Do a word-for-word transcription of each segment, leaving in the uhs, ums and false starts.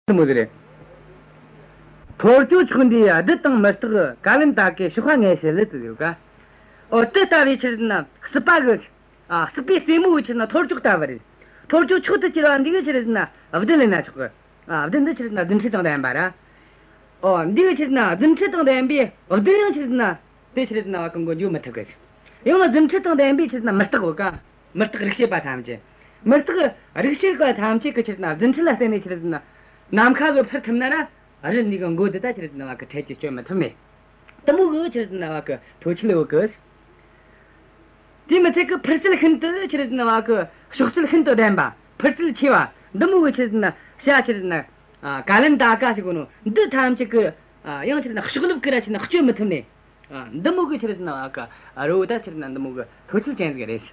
དེ་མོ་ཟིག་རེད། ཐོར་ཅོག་མཆོག་འདི་བདུད་དང་མུ་སྟེགས། ཀ་ལན་ད་ཀའི་གཤོག་པ་ངེས་ཤེས་ལ་དེ་ཡོད་ཀ། ཨོ་དེ་ལྟ་བུའི་ཆི་རེད་ཟེར་ན་སྲིད་པ་གི། ཨ། སྲིད་པའི་རྩེ་མོ་གི་ཆི་རེད་ཟེར་ན་ཐོར་ཅོག་ལྟ་བུ་རེད། ཐོར་ཅོག་མཆོག་ཏུ་གྱུར་པ་འདི་གི་ཆི་རེད་ཟེར་ན་བདུད་ལེན་ན་ཆོག་གི། ཨ། བདུད་འདི་ཆི་རེད་ཟེར་ན་རྫུ་འཕྲུལ་དང་ལྡན་པ་ར། ཨོ་འདི་གི་ཆི་རེད་ཟེར་ན་རྫུ་འཕྲུལ་དང་ལྡན་པའི་བདུད་ཡང་ཆི་རེད་ཟེར་ན། དེ་ཆི་རེད་ཟེར་ན་བ་གི་མགོ་འགྱོ་མི་ཐུབ་གི། ཡང་ན་རྫུ་འཕྲུལ་དང་ལྡན་པའི་ཆི་རེད་ཟེར་ན་མུ་སྟེགས་གོ་ཀ། མུ་སྟེགས་རིག་བྱེད་པ་ཐམས་ཅད། མུ་སྟེགས་རིག་བྱེད་པ་ཐམས་ཅད་ཀྱི་ཆི་རེད་ཟེར་ན་རྫུ་འཕྲུལ་ལ་བརྟེན་ནས་ཆི་རེད་ཟེར་ན། ནམ་མཁའ་གི་འཕུར་ཐུབ་ན་ར། རི་འདི་གི་མགོ་འདི་ད་ཆི་རེད་ཟེར་ན་བ་གི་འཕྲལ་གྱིས་སྐྱོད་མི་ཐུབ་མེད། དེ་མོ་གི་ཆི་རེད་ཟེར་ན་བ་གི་མཐོ་ཁྱད་ཡོད་གི། དེ་མི་ཚད་གི་འཕུར་རྩལ་ཤིན་ཏུ་ཆི་རེད་ཟེར་ན་བ་གི་གཤོག་རྩལ་ཤིན་ཏུ་ལྡན་པ། འཕུར་རྩལ་ཆེ་བ། འདི་མོ་གི་ཆི་རེད་ཟེར་ན་བྱ་ཆི་རེད་ཟེར་ན། ཨ། ཀ་ལན་ད་ཀ་ཟེར་གོ་ནོ་འདི་ཐམས་ཅད་གི། ཨ། ཡང་ཆི་རེད་ཟེར་ན་གཤོག་རླབས་གི་ར་ཆི་རེད་ཟེར་ན་སྐྱོད་མི་ཐུབ་ནས། ཨ། འདི་མོ་གི་ཆི་རེད་ཟེར་ན་བ་གི། ཨ། རི་བོ་ད་ཆི་རེད་ཟེར་ན་འདི་མོ་གི་མཐོ་ཁྱད་ཅན་ཟིག་རེད།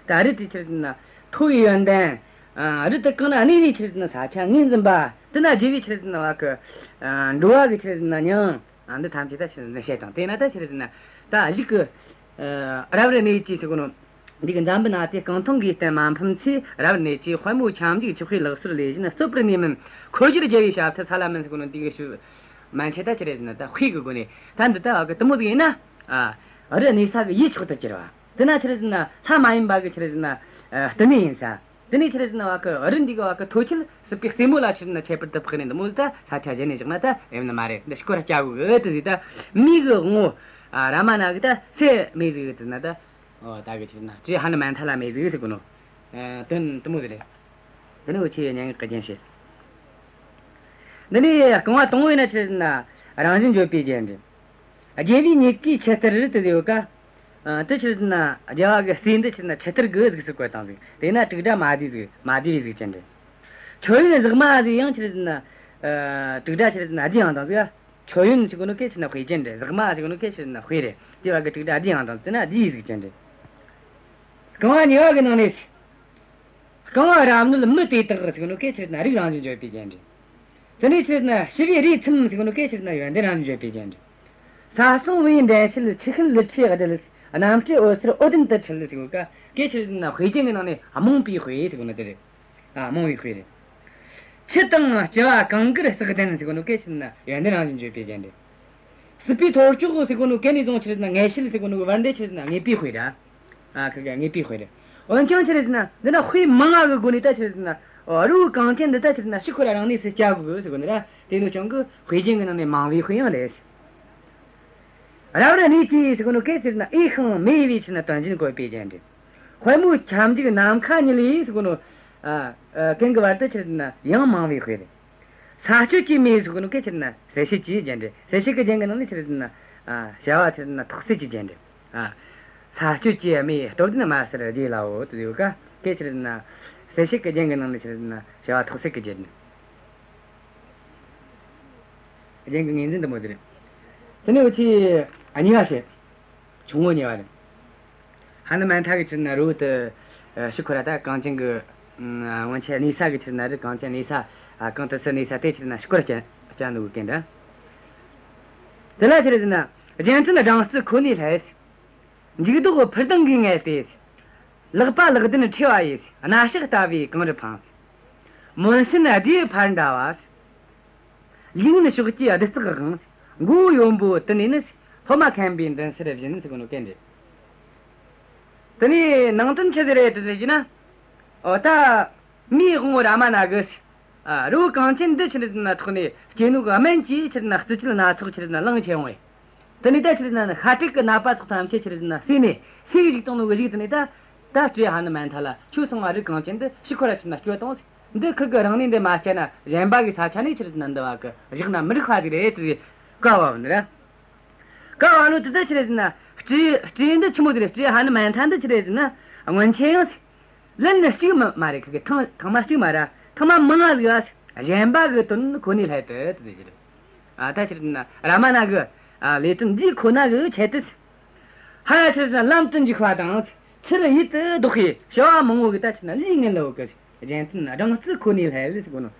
ད་རི་དེ་ཆི་རེད་ཟེར་ན་མཐོ་བའི་ཡོན་ཏན། ཨ། རི་དེ་གང་ན་གནས་པའི་ཆི་རེད་ཟེར་ན་ས་ཆ་ངོས་འཛིན་པ། དེ་ན་རྒྱུ་བའི་ཆི་རེད་ཟེར་ན་བ་གི། ཨ། འགྲོ་བ་གི་ཆི་རེད་ཟེར་ན་མྱིང་། ཨ། འདི་ཐམས་ཅད་ད་ཆི་རེད་ཟེར་ན་བཤད་དང་། དེ་ན་ད་ཆི་རེད་ཟེར་ན་ད་གཞུག་གི། ཨ། རབ་གནས་ཀྱི་ཟེར་གོ་ནོ། འདི་གི་འཛམ་བུ་ན་དེ་རྐང་འཐུང་གིས་བསྟན་མ་ཕམ་ཚེ། རབ་གནས་ཀྱི་དཔལ་མོ་ཁྱབ་འཇུག་ཆོག་ཤེས་ལག་སོར་ལས་བཞིན། རྩོད་པར་ནུས་མིན་འཁོར་སྒྱུར་རྒྱལ་བའི་ཞབས་མཐིལ་ས་ལ་མིན་ཟེར་གོ་ནོ། འདི་གི་ཞུ་མན་ཆད་ད་ཆི་རེད་ཟེར་ན་ད་དཔེ་གི་སྒོ་ནས་ད་འདི་ད་བ་གི་དེ་མོ་ཟིག་ཡིན་ན། ཨ། རི་གནས་ས་གི་ཡུལ་མཆོག་ཏུ་གྱུར་བ། དེ་ན་ཆི་རེད་ཟེར་ན་ལྷ་མ་ཡིན་པ་གི་ཆི་རེད་ཟེར་ན། ཨ། བསྟི་གནས་ཡིན་ས། དེ་ནས་ཆི་རེད་ཟེར་ན་བ་གི་རི་འདི་གི་བ་གི་མཐོ་ཁྱད་སྲིད་པའི་རྩེ་མོ་ལ་ཆི་རེད་ཟེར་ན་ཁྱད་པར་དུ་འཕགས་ནས་འདི་མོ་ཟིག་ད་ས་ཆ་གཞན་ནས་བཞག་ན་ད་ཡོད་ནི་མ་རེད། འདི་ཤི་ཁོ་ར་སྐྱ་གུ་གི་དེ་ཟིག་ད་མི་གི་དབང་བོ། ཨ། རཱ་མ་ན་གི་ད་སྲས་མེད་ཟིག་གི་དེ་ན་ད། ཨོ་ད་གི་ཆི་རེད་ན་སྤྲེའུ་ཧ་ནུ་མན་ཐ་ལ་མེད་ཟིག་ཟེར་གོ་ནོ། ཨ། དོན་དེ་མོ་ཟིག་རེད། དེ་ནི་འུ་ཆོས་སྙན་ངག་གི་རྒྱན་བཤད། འདི་ནི་རྐང་བ་དང་བོ་ཡིན་ན་ཆི་རེད་ཟེར་ན་རང་བཞིན་བརྗོད་པའི་རྒྱན་རེད། རྒྱལ་བའི་མྱུ་གུའི་ཆུ་གཏེར་རི་དེ་ཡོད་ཀ། ཨ། དེ་ཆི་རེད་ཟེར་ན་རྒྱལ་བ་གི་སྲས་འདི་ཆི་རེད་ཟེར་ན་ཆུ་གཏེར་གི་གཟུགས་སུ་བཀོད་བཏང་ཟིག། དེ་ན་དྲུག་སྒྲ་མ་བསྡུས་ཟིག། མ་བསྡུས་པའི་གཟུགས་ཅན་རེད། མཆོད་ཡོན་ཟེགས་མ་ཟིག་ཡང་ཆི་རེད་ཟེར་ན། ཨ། དྲུག་སྒྲ་ཆི་རེད་ཟེར་ན་བསྡུས་ཡང་བཏང་ཟིག། མཆོད་ཡོན་ཟེར་གོ་ནོ་གན་ཆི་རེད་ན་དཔེ་ཅན་རེད། ཟེགས་མ་ཟེར་གོ་ནོ་གན་ཆི་རེད་ན་དཔེ་རེད། དེ་བ་གི་དྲུག་སྒྲ་བསྡུས་ཡང་བཏང་ཟིག། དེ་ན་བསྡུས་གཟུགས་ཅན་རེད། རྐང་བ་གཉིས་པ་གི་ནང་ནས། རྐང་བ་རབ་གནོད་མི་དེ་དག་ཟེར་གོ་ནོ་གན་ཆི་རེད་ན་རིགས་རང་བཞིན་བརྗོད་པའི་རྒྱན་རེད། དེ་ནས་ཆི་རེད་ན་ཞི་བའི་རིས་མཚམས་ཟེར་གོ་ནོ་གན་ཆི་རེད་ན་ཡོན་ཏན་རང་བཞིན་བརྗོད་པའི་རྒྱན་རེད། ས་སྲུང་བུའི་འགྲན་བྱེད་ཆུ་ཤེལ་ལི་ཁྲིའི་རྡུལ། གནམ་སྤྲེལ་འོད་ཟེར་འོད་ལྡན་དུ་འཁྲུལ་ཟེར་གོ་ཀ། གན་ཆི་རེད་ན་དཔེ་རྒྱན་གི་ནང་ནས་རྨོངས་པའི་དཔེ་ཟེར་གོ་ནོ་དེ་རེད། ཨ། རྨོངས་པའི་དཔེ་རེད། ཆུ་དང་ལྕི་བ་གང་དགར་བསྲེགས་ལྡན་ཟེར་གོ་ནོ་གན་ཆི་རེད་ན་ཡོན་ཏན་རང་བཞིན་བརྗོད་པའི་རྒྱན་རེད། སྲིད་པའི་ཐོར་ཅོག་ཟེར་གོ་ནོ་གན་ནས་བཟུང་ཆི་རེད་ན་ངེས་ཤེས་ཟེར་གོ་ནོ་བར་འདི་ཆི་རེད་ན་ངེས་པའི་དཔེ་རེད། ཨ། ཁི་ག་ངེས་པའི་དཔེ་རེད། འོན་ཀྱང་ཆི་རེད་ན་འདི་ན་དཔེ་མང་ང་གི་སྒོ་ནས་ད་ཆི་རེད་ན། ཨོ། རི་བོ་གངས་ཅན་འདི་ད་ཆི་རེད་ན་ཕྱིར་ཁོ་ར་རང་གནས་སུ་བསྐྱལ་དགོས་ཟེར་གོ་ནི་ར། དེ་ནོ་ཅང་གི་དཔེ་རྒྱན་གི་ནང་ནས་མང་བའི་དཔེ་ཡང་རེད། རབ་གནས་ཀྱི་ཟེར་གོ་ནོ་གན་ཆི་རེད་ན་འོས་ཤིང་མི་འོས་པའི་ཆི་རེད་ན་དོན་གཞན་བཀོད་པའི་རྒྱན་རེད། དཔལ་མོ་ཁྱབ་འཇུག་ནམ་མཁའ་ཉིད་ལས་ཟེར་གོ་ནོ། ཨ། ཨ། གན་གི་བར་དུ་ཆི་རེད་ན་ཡང་མང་བའི་དཔེ་རེད། ས་སྤྱོད་ཀྱི་མེ་ཟེར་གོ་ནོ་གན་ཆི་རེད་ན་གསལ་བྱེད་ཀྱི་རྒྱན་རེད། གསལ་བྱེད་ཀྱི་རྒྱན་གི་ནང་ནས་ཆི་རེད་ན། ཨ། བྱ་བ་ཆི་རེད་ན་ཐོག་གསལ་གྱི་རྒྱན་རེད། ཨ། ས་སྤྱོད་ཀྱི་མེ་སྟོབས་ལྡན་དམར་སེར་རྒྱས་སླ་བོ་དེ་ཡོད་ཀ། གན་ཆི་རེད་ན་གསལ་བྱེད་ཀྱི་རྒྱན་གི་ནང་ནས་ཆི་རེད་ན་བྱ་བ་ཐོག་གསལ་གྱི་རྒྱན་རེད། རྒྱན་གྱི་ངོས་འཛིན་འདི་མོ་དེ་རེད། དེ་ནས་འུ་ཆོས་གཉིས་པ་བཤད། ཆུང་ངུ་གཉིས་པ་རེད། ཧ་ནུ་མན་ཐ་གི་ཆི་རེད་ན་རི་བོ་དེ། ཨ། ཕྱིར་ཁོ་ར་ད་གངས་ཅན་གི། ཨ། སྔོན་ཆད་གནས་ས་གི་ཆི་རེད་ན་རི་གངས་ཅན་གནས་ས། ཨ། གངས་ཏི་སེ་གནས་ས་དེ་ཆི་རེད་ན་ཕྱིར་ཁོ་ར་བསྐྱལ་བསྐྱལ་འདུག་གི་གན་འདྲ། དེ་ལ་ཆི་རེད་ཟེར་ན། གཞན་དོན་སྦྲང་རྩི་ཁོ་ནའི་སླད། འཇུག་ལྡོག་འཕུར་ལྡིང་གིས་ངལ་ཏེ། ལག་པ་ལག་ལྡན་ཁྲོས་པ་ཡིས། སྣ་ཞགས་ལྟ་བུའི་གངས་རི་འཕངས། མོན་སྲན་རྡེའུ་འཕར་འདྲ་བ། ལུས་ངན་ཕྱོགས་ཀྱི་རྡུལ་བརྩེགས་དབང་། མགོ་བོ་ཡོན་པོ་དུ་ནས་ནི། སློབ་མ་མཁན་པོའི་མདུན་སར་བཞིན་ཟེར་གོ་ནོ་གན་རེད། དེ་ནས་ནང་དོན་ཆི་ཟིག་རེད་དེ་ཟེར་གྱི་ན། འོ་ད། མིའི་དབང་བོ་རཱ་མ་ན་གི། ཨ། རི་བོ་གངས་ཅན་འདི་ཆི་རེད་ཟེར་ན་ཐོག་ནས་སྐྱེས་ནོ་གི་སྨན་གྱིས་ཆི་རེད་ན་རྩི་བཅུད་སྣ་ཚོགས་ཆི་རེད་ན་བླངས་ཁྱེར་ཡོང་བས། དེ་ནས་ད་ཆི་རེད་ན་ཤ་དྲེག་གི་ནད་པ་ཚོ་ཐམས་ཅད་ཆི་རེད་ན་སོས་ནས་སོས་གི་བཞག་བཏང་ནོ་གི་གཞུག་དེ་ནས་ད། ད་སྤྲེའུ་ཧ་ནུ་མན་ཐ་ལ་ཁྱོད་སོང་ང་རི་གངས་ཅན་འདི་ཕྱིར་ཁོ་ར་ཆི་རེད་ན་སྐྱོལ་བཏང་ཟིག། འདི་ཁུར་གི་རང་གནས་འདི་མ་བསྐྱལ་ན་གཞན་པ་གི་ས་ཆ་ནས་ཆི་རེད་ན་འདི་བ་གི་བཞག་ན་མི་རིགས་པ་ཟིག་རེད་དེ་བཀའ་ཕབ་ནི་རེད། བཀའ་ཕབ་ནོ་དེ་ད་ཆི་རེད་ཟེར་ན། སྤྲེའུ་སྤྲེའུ་འདི་ཆི་མོ་ཟིག་རེད། སྤྲེའུ་ཧ་ནུ་མན་ཐ་འདི་ཆི་རེད་ཟེར་ན། སྔོན་ཆད་ཡང་ཟིག། ལན་ནི་གཅིག་མ་མ་རེད། ཁི་གི་ཐེངས་ཐེངས་མ་གཅིག་མ་ར་ཐེངས་མ་མང་ང་ཟིག་ག་གཞན་པ་གི་དོན་ཁོ་ནའི་སླད་དུ་དེ་ཟེར་གྱི་རེད། ཨ། ད་ཆི་རེད་ན་རཱ་མ་ན་གི། ཨ། ལས་དོན་འདི་ཁོ་ན་གི་ཆེད་དུ། ཧ་ཡ་ཆི་རེད་ན་ལམ་དུ་འཇུག་པ་དང་། ཚུར་ཡིད་དུ་ལྡོག་པའི་བྱ་བ་མང་བོ་གི་ད་ཆི་རེད་ན་ལུས་ངན་ལ་བོ་གི་གཞན་དོན་སྦྲང་རྩི་ཁོ་ནའི་སླད་ཟེར་གོ་ནོ།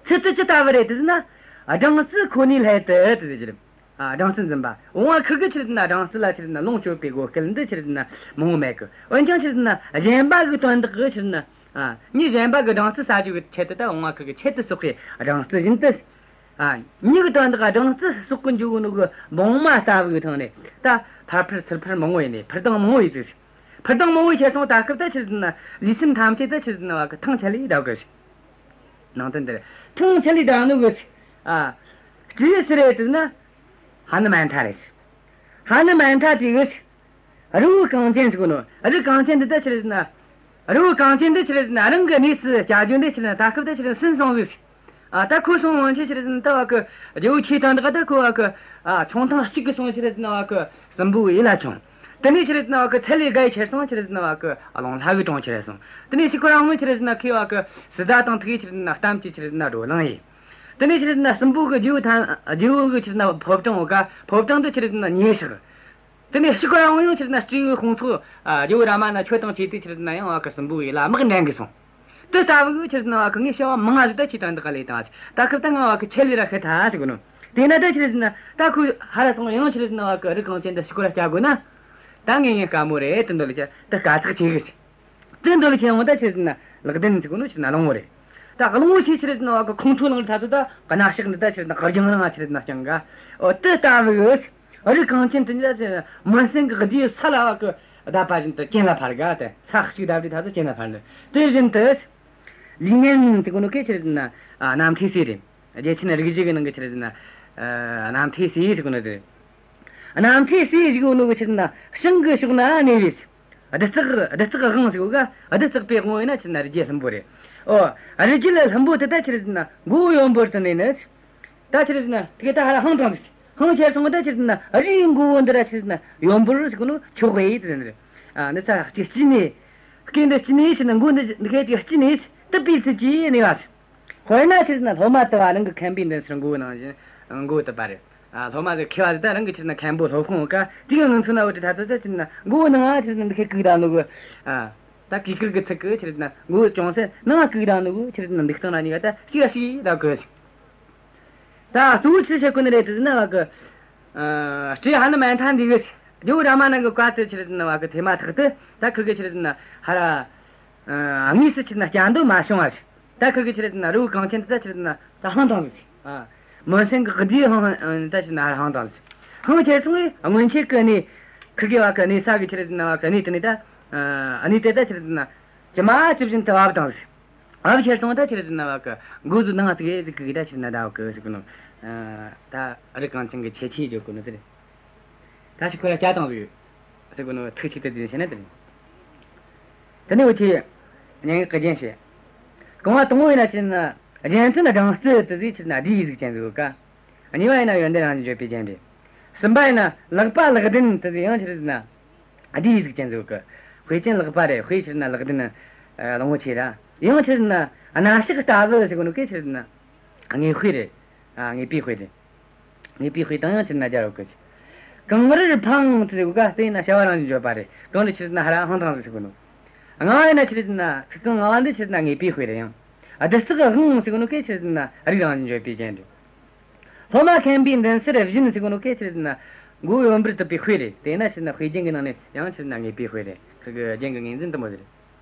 ཚུལ་དུ་ཅི་ལྟ་བུ་རེད་དེ་ཟེར་ན། སྦྲང་རྩི་ཁོ་ནའི་སླད་དུ་དེ་ཟེར་གྱི་རེད། ཨ། སྦྲང་རྩི་འཛིན་པ། འོང་བ་ཁུར་གི་ཆི་རེད་ན་སྦྲང་རྩི་ལ་ཆི་རེད་ན་ལོངས་སྤྱོད་པའི་བགོ་སྐལ་འདི་ཆི་རེད་ན་མང་བོ་མེད་གི། འོན་ཀྱང་ཆི་རེད་ན་གཞན་པ་གི་དོན་དག་གི་ཆི་རེད་ན། ཨ། མྱི་གཞན་པ་གི་སྦྲང་རྩི་ཟ་རྒྱུ་གི་ཆེད་དུ་ད་བུང་བ་ཁུ་གི་ཆེད་དུ་གསོག་གི་སྦྲང་རྩི་བཞིན་དུ། ཨ། མྱི་གི་དོན་དག་སྦྲང་རྩི་གསོག་གི་འཇུག་ནོ་གི་བུང་བ་ལྟ་བུ་གི་ཐོག་ནས་ད་ཕར་འཕུར་ཚུར་འཕུར་མང་བོ་ཡིན་ནས། འཕུར་ལྡིང་མང་བོ་ཡིན་ཟིག་འཕུར་ལྡིང་མང་བོ་ཡིན་ཁྱེར་སོང་། ད་སྐབས་ད་ཆི་ཟེར་ན་ལུས་སེམས་ཐམས་ཅད་ད་ཆི་ཟེར་ན་བ་གི་ཐང་ཆད་ལས་བསྡད་གི། ནང་དོན་འདིར་ཐང་ཆད་ལས་བསྡད་ནོ་གི། ཨ། སྤྲེའུ་སུ་རེད་ཟེར་ན། ཧ་ནུ་མན་ཐ་རེད། ཧ་ནུ་མན་ཐ་དེ་གི། རི་བོ་གངས་ཅན་ཟེར་གོ་ནོ། རི་གངས་ཅན་འདི་ད་ཆི་རེད་ཟེར་ན། རི་བོ་གངས་ཅན་འདི་ཆི་རེད་ཟེར་ན་རང་གི་གནས་སུ་བྱ་རྒྱུ་འདི་ཆི་རེད་ཟེར་ན། ད་སྐབས་ད་ཆི་རེད་ཟེར་ན་སུན་སོང་ཟིག་ཨ། ད་ཁོ་སོང་ངོ་ཆེ་ཆི་རེད་ཟེར་ན་ད་བ་གི་རྒྱལ་པོ་ཁྱེད་དང་འདི་ག་ད་ཁོ་བ་གི། ཨ། མཆོང་ཐེངས་གཅིག་གི་སོང་ཆི་རེད་ཟེར་ན་བ་གི་སྲིན་པོ་གི་ཡུལ་ལ་མཆོངས། དེ་ནས་ཆི་རེད་ཟེར་ན་བ་གི་ཚལ་ལས་བརྒལ་ཁྱེར་སོང་། ཆི་རེད་ཟེར་ན་བ་གི་རླུང་ལྷ་གི་གྲོང་ཁྱེར་སོང་། དེ་ནས་ཕྱིར་ཁོ་རང་ངོ་ཆི་རེད་ཟེར་ན་ཁོས་བ་གི་སི་ཏཱ་དང་ཐུག་གི་ཆི་རེད་ཟེར་ན་གཏམ་གྱི་ཆི་རེད་ཟེར་ན་བགྲོ་གླེང་ཡིན། དེ་ནས་ཆི་རེད་ཟེར་ན་སྲིན་པོ་གི་རྗེ་བོ་ཐ། རྗེ་བོ་གི་ཆི་རེད་ཟེར་ན་ཕོ་བྲང་བ་གི་ཕོ་བྲང་དུ་ཆི་རེད་ཟེར་ན་ཉེ་ཞག་དེ་ནས་ཕྱིར་ཁོ་རང་ཡང་ཆི་རེད་ཟེར་ན་སྤྲེའུ་ཁོང་ཚོ། ཨ། རྗེ་བོ་རཱ་མ་ན་ཁྱོད་དང་བཅས་ཏེ་ཆི་རེད་ཟེར་ན་ཡང་བ་གི་སྲིན་པོ་ཡུལ་ལ་དམག་འདྲེན་གི་སོང་། དེ་ལྟ་བུ་ཆི་རེད་ཟེར་ན་བ་གི་ངས་བྱ་བ་མང་ང་ཟིག་ད་ཁྱེད་དང་འདི་ག་ལས་བཏང་། ད་སྐབས་ད་ང་བ་གི་ཆད་ལས་ར་ཤི་ཐལ་ཟེར་གོ་ནོ། དེ་ན་ད་ཆི་རེད་ཟེར་ན་ད་ཁོ་ཧ་ར་སོང་། ཡང་ཆི་རེད་ཟེར་ན་བ་གི་རི་གངས་ཅན་དུ་ཕྱིར་ཁོ་ར་བསྐྱལ་དགོས་ན། ད་ངས་ངས་དཀའ་མོ་རེད། དེ་འདོད་ལ་ཆ་ད་དཀའ་ཚེགས་ཆེ་གི་ཟེར། དེ་འདོད་ལ་ཆེ་ཡོང་ད་ཆི་རེད་ཟེར་ན་ལག་ལྡན་ཟེར་གོ་ནོ་ཆི་རེད་ཟེར་ན་གླང་བོ་རེད། ད་གླང་བོ་ཆེ་ཆི་རེད་ཟེར་ན་བ་གི་ཁོང་ཁྲོ་ལངས་ད་ཚོ་ད་གནའ་ཤག་འདི་ད་ཆི་རེད་ཟེར་ན་གར་གྱང་རང་ང་ཆི་རེད་ཟེར་ན་རྐྱང་ག་འོ་དེ་ལྟ་བུ་གི། རི་གངས་ཅན་དུ་ཉལ་ཞིང་མོན་སྲན་གྱི་རྡེའུ་ས་ལ་བ་གི་བརྡབས་པ་བཞིན་དུ་གྱེན་ལ་འཕར་ག་སྟེ། ས་གཅིག་བརྡབས་དུས་ད་དུ་གྱེན་ལ་འཕར་ནི། དེ་བཞིན་དུ། ལུས་ངན་ཟེར་གོ་ནོ་གན་ཆི་རེད་ཟེར་ན། ཨ། རྣམ་ཐོས་སྲས་རེད། རྒྱལ་ཆེན་རིགས་བཞི་གི་ནང་གི་ཆི་རེད་ཟེར་ན། ཨ། རྣམ་ཐོས་སྲས་ཟེར་གོ་ནོ་དེ། རྣམ་ཐོས་སྲས་ཟེར་གོ་ནོ་གི་ཆི་རེད་ཟེར་ན་བྱང་གི་ཕྱོགས་ན་གནས་པའི། རྡུལ་བརྩེགས། རྡུལ་བརྩེགས་དབང་ཟེར་གོ་ག་རྡུལ་བརྩེགས་པའི་དབང་བོ་ཡིན་ན་ཆི་རེད་ཟེར་ན་རི་རྒྱལ་ལྷུན་པོ་རེད། ཨོ། རི་རྒྱལ་ལྷུན་པོ་དེ་ད་ཆི་རེད་ཟེར་ན་མགོ་བོ་ཡོན་པོར་དུ་གནས་ནི། ད་ཆི་རེད་ཟེར་ན་དེ་ག་ད་ཧ་ར་ཧང་དང་ཟིག་ཧང་ཆེར་སོང་ད་ཆི་རེད་ཟེར་ན་རིའི་མགོ་བོ་འདི་ར་ཆི་རེད་ཟེར་ན་ཡོན་པོར་ཟེར་གོ་ནོ་ཆོག་གི་ཡིན་ཟེར་ནི་རེད། ཨ། འདི་ཚ་གཅིག་སྐྱིད་ནས། སྐད་འདི་སྐྱིད་ནས་ཆི་རེད་ཟེར་ན་མགོ་འདི་འདི་ག་ཅིག་སྐྱིད་ནས་དུད་པའི་ཚུལ་གྱིས་གནས་པ་ཟིག་དཔེར་ན་ཆི་རེད་ཟེར་ན་སློབ་མ་དུ་བ་རང་གི་མཁན་པོའི་མདུན་སར་མགོ་བོ་ནང་བཞིན་མགོ་བོ་དུད་པ་རེད། ཨ། སློབ་མ་ཟིག་མཁས་པ་ཟིག་ད་རང་གི་ཆི་རེད་ཟེར་ན་མཁན་པོ་སློབ་དཔོན་བ་ག་དེ་གི་ངང་ཚུལ་ན་བུ་དེ་ད་ད་ད་ཆི་རེད་ཟེར་ན་མགོ་བོ་ནང་ང་ཆི་རེད་ཟེར་ན་འདི་ག་གུག་བཏང་ནོ་གི། ཨ། ད་གུས་བཀུར་གི་ཚུལ་གི་ཆི་རེད་ཟེར་ན་མགོ་བོ་ཅུང་ཟད་ནང་ང་གུག་བཏང་ནོ་གི་ཆི་རེད་ཟེར་ན་འདུག་སྟངས་ར་གཉིས་ཀ་ད་གཅིག་ག་གཅིག་ད་གི། ད་གཙོ་བོ་ཆི་བཤད་གོ་ནི་རེད་ཟེར་ན་བ་གི། ཨ། སྤྲེའུ་ཧ་ནུ་མན་ཐ་འདི་གི་རྒྱལ་བོ་རཱ་མ་ན་གི་བཀའ་དེ་ཆི་རེད་ཟེར་ན་བ་གི་ཐོས་མ་ཐག་ཏུ་ད་ཁུར་གི་ཆི་རེད་ཟེར་ན་ཧ་ར། ཨ། དངོས་སུ་ཆི་རེད་ཟེར་ན་བསྐྱལ་འདོད་མ་བྱུང་བ་ཟིག་ད་ཁུར་གི་ཆི་རེད་ཟེར་ན་རི་བོ་གངས་ཅན་དུ་ད་ཆི་རེད་ཟེར་ན་ད་ཧང་དང་ཟིག་ཨ། མོན་སྲན་གི་རྡེའུ་ཧང་ད་ཆི་རེད་ཟེར་ན་ཧང་དང་ཟིག་ཧང་ཆེར་སོང་བས་སྔོན་ཆད་གི་གནས་ཁུར་གི་བ་གི་གནས་ས་གི་ཆི་རེད་ཟེར་ན་བ་གི་གནས་དེ་ནས་ད། ཨ། གནས་དེ་ད་ཆི་རེད་ཟེར་ན་ཇི་མ་ཇི་བཞིན་དུ་བབས་དང་ཟིག་བབས་ཁྱེར་སོང་ད་ཆི་རེད་ཟེར་ན་བ་གི་མགོ་ཟུག་ནང་ང་ཟིག་ཟིག་གི་ད་ཆི་རེད་ཟེར་ན་ད་བ་གི་ཟེར་གི་ནོ། ཨ། ད་རི་གངས་ཅན་གི་ཁྱད་ཆོས་བརྗོད་གོ་ནོ་དེ་རེད། ད་ཞིག་ཁོ་ལ་བསྐྱལ་བཏང་ཟིག་ཟེར་གི་ནོ་ཐུག་ཅིག་ཏུ་དེ་བཤད་ན་དེ་རེད། དེ་ནས་འུ་ཆོས་སྙན་ངག་གི་རྒྱན་བཤད། རྐང་བ་དང་པོ་ཡིན་ན་ཆི་རེད་ཟེར་ན་རྒྱན་ཐུན་སྦྲང་རྩི་དེ་ཟིག་ཆི་རེད་ཟེར་ན་བསྡུས་ཡི་གཟུགས་ཅན་ཟིག་ཡོད་ཀ་གཉིས་པ་ཡིན་ན་ཡོན་ཏན་རང་བཞིན་བརྗོད་པའི་རྒྱན་རེད། གསུམ་པ་ཡིན་ན་ལག་པ་ལག་ལྡན་དེ་ཟིག་ཡང་ཆི་རེད་ཟེར་ན། བསྡུས་ཡི་གཟུགས་ཅན་ཟིག་ཡོད་ཀི། དཔེ་ཅན་ལག་པ་རེད། དཔེ་ཆི་རེད་ཟེར་ན་ལག་ལྡན། ཨ། གླང་པོ་ཆེ་ར། ཡང་ཆི་རེད་ཟེར་ན་སྣ་ཞགས་ལྟ་བུ་ཟེར་གོ་ནོ་གན་ཆི་རེད་ཟེར་ན། དངོས་དཔེ་རེད། ཨ། དངོས་པོའི་དཔེ་རེད། དངོས་པོའི་དཔེ་དང་ཡང་ཆི་རེད་ཟེར་ན་སྦྱར་ཡོད་ཀི། གངས་རིར་འཕངས་ཟེར་གོ་ཀ་དེ་ཡིན་ན་བྱ་བ་རང་བཞིན་བརྗོད་པ་རེད། གངས་རི་ཆི་རེད་ཟེར་ན་ཧ་ར་ཧང་དང་ཟེར་གོ་ནོ། ལྔ་བ་ཡིན་ན་ཆི་རེད་ཟེར་ན་ཚིག་རྐང་ལྔ་བ་འདི་ཆི་རེད་ཟེར་ན་དངོས་པོའི་དཔེ་རེད། ཡང་རྡུལ་བརྩེགས་དབང་ཟེར་གོ་ནོ་གན་ཆི་རེད་ཟེར་ན་རིགས་རང་བཞིན་བརྗོད་པའི་རྒྱན་རེད། སློབ་མ་མཁན་པོའི་མདུན་སར་བཞིན་ཟེར་གོ་ནོ་གན་ཆི་རེད་ཟེར་ན་མགོ་བོ་ཡོན་པོར་དུད་པའི་དཔེ་རེད། དེ་ན་ཆི་རེད་ཟེར་ན་དཔེ་རྒྱན་གི་ནང་ནས་ཡང་ཆི་རེད་ཟེར་ན་དངོས་པོའི་དཔེ་རེད། ཁུར་གི་རྒྱན་གི་ངོས་འཛིན་དེ་མོ་ཟིག་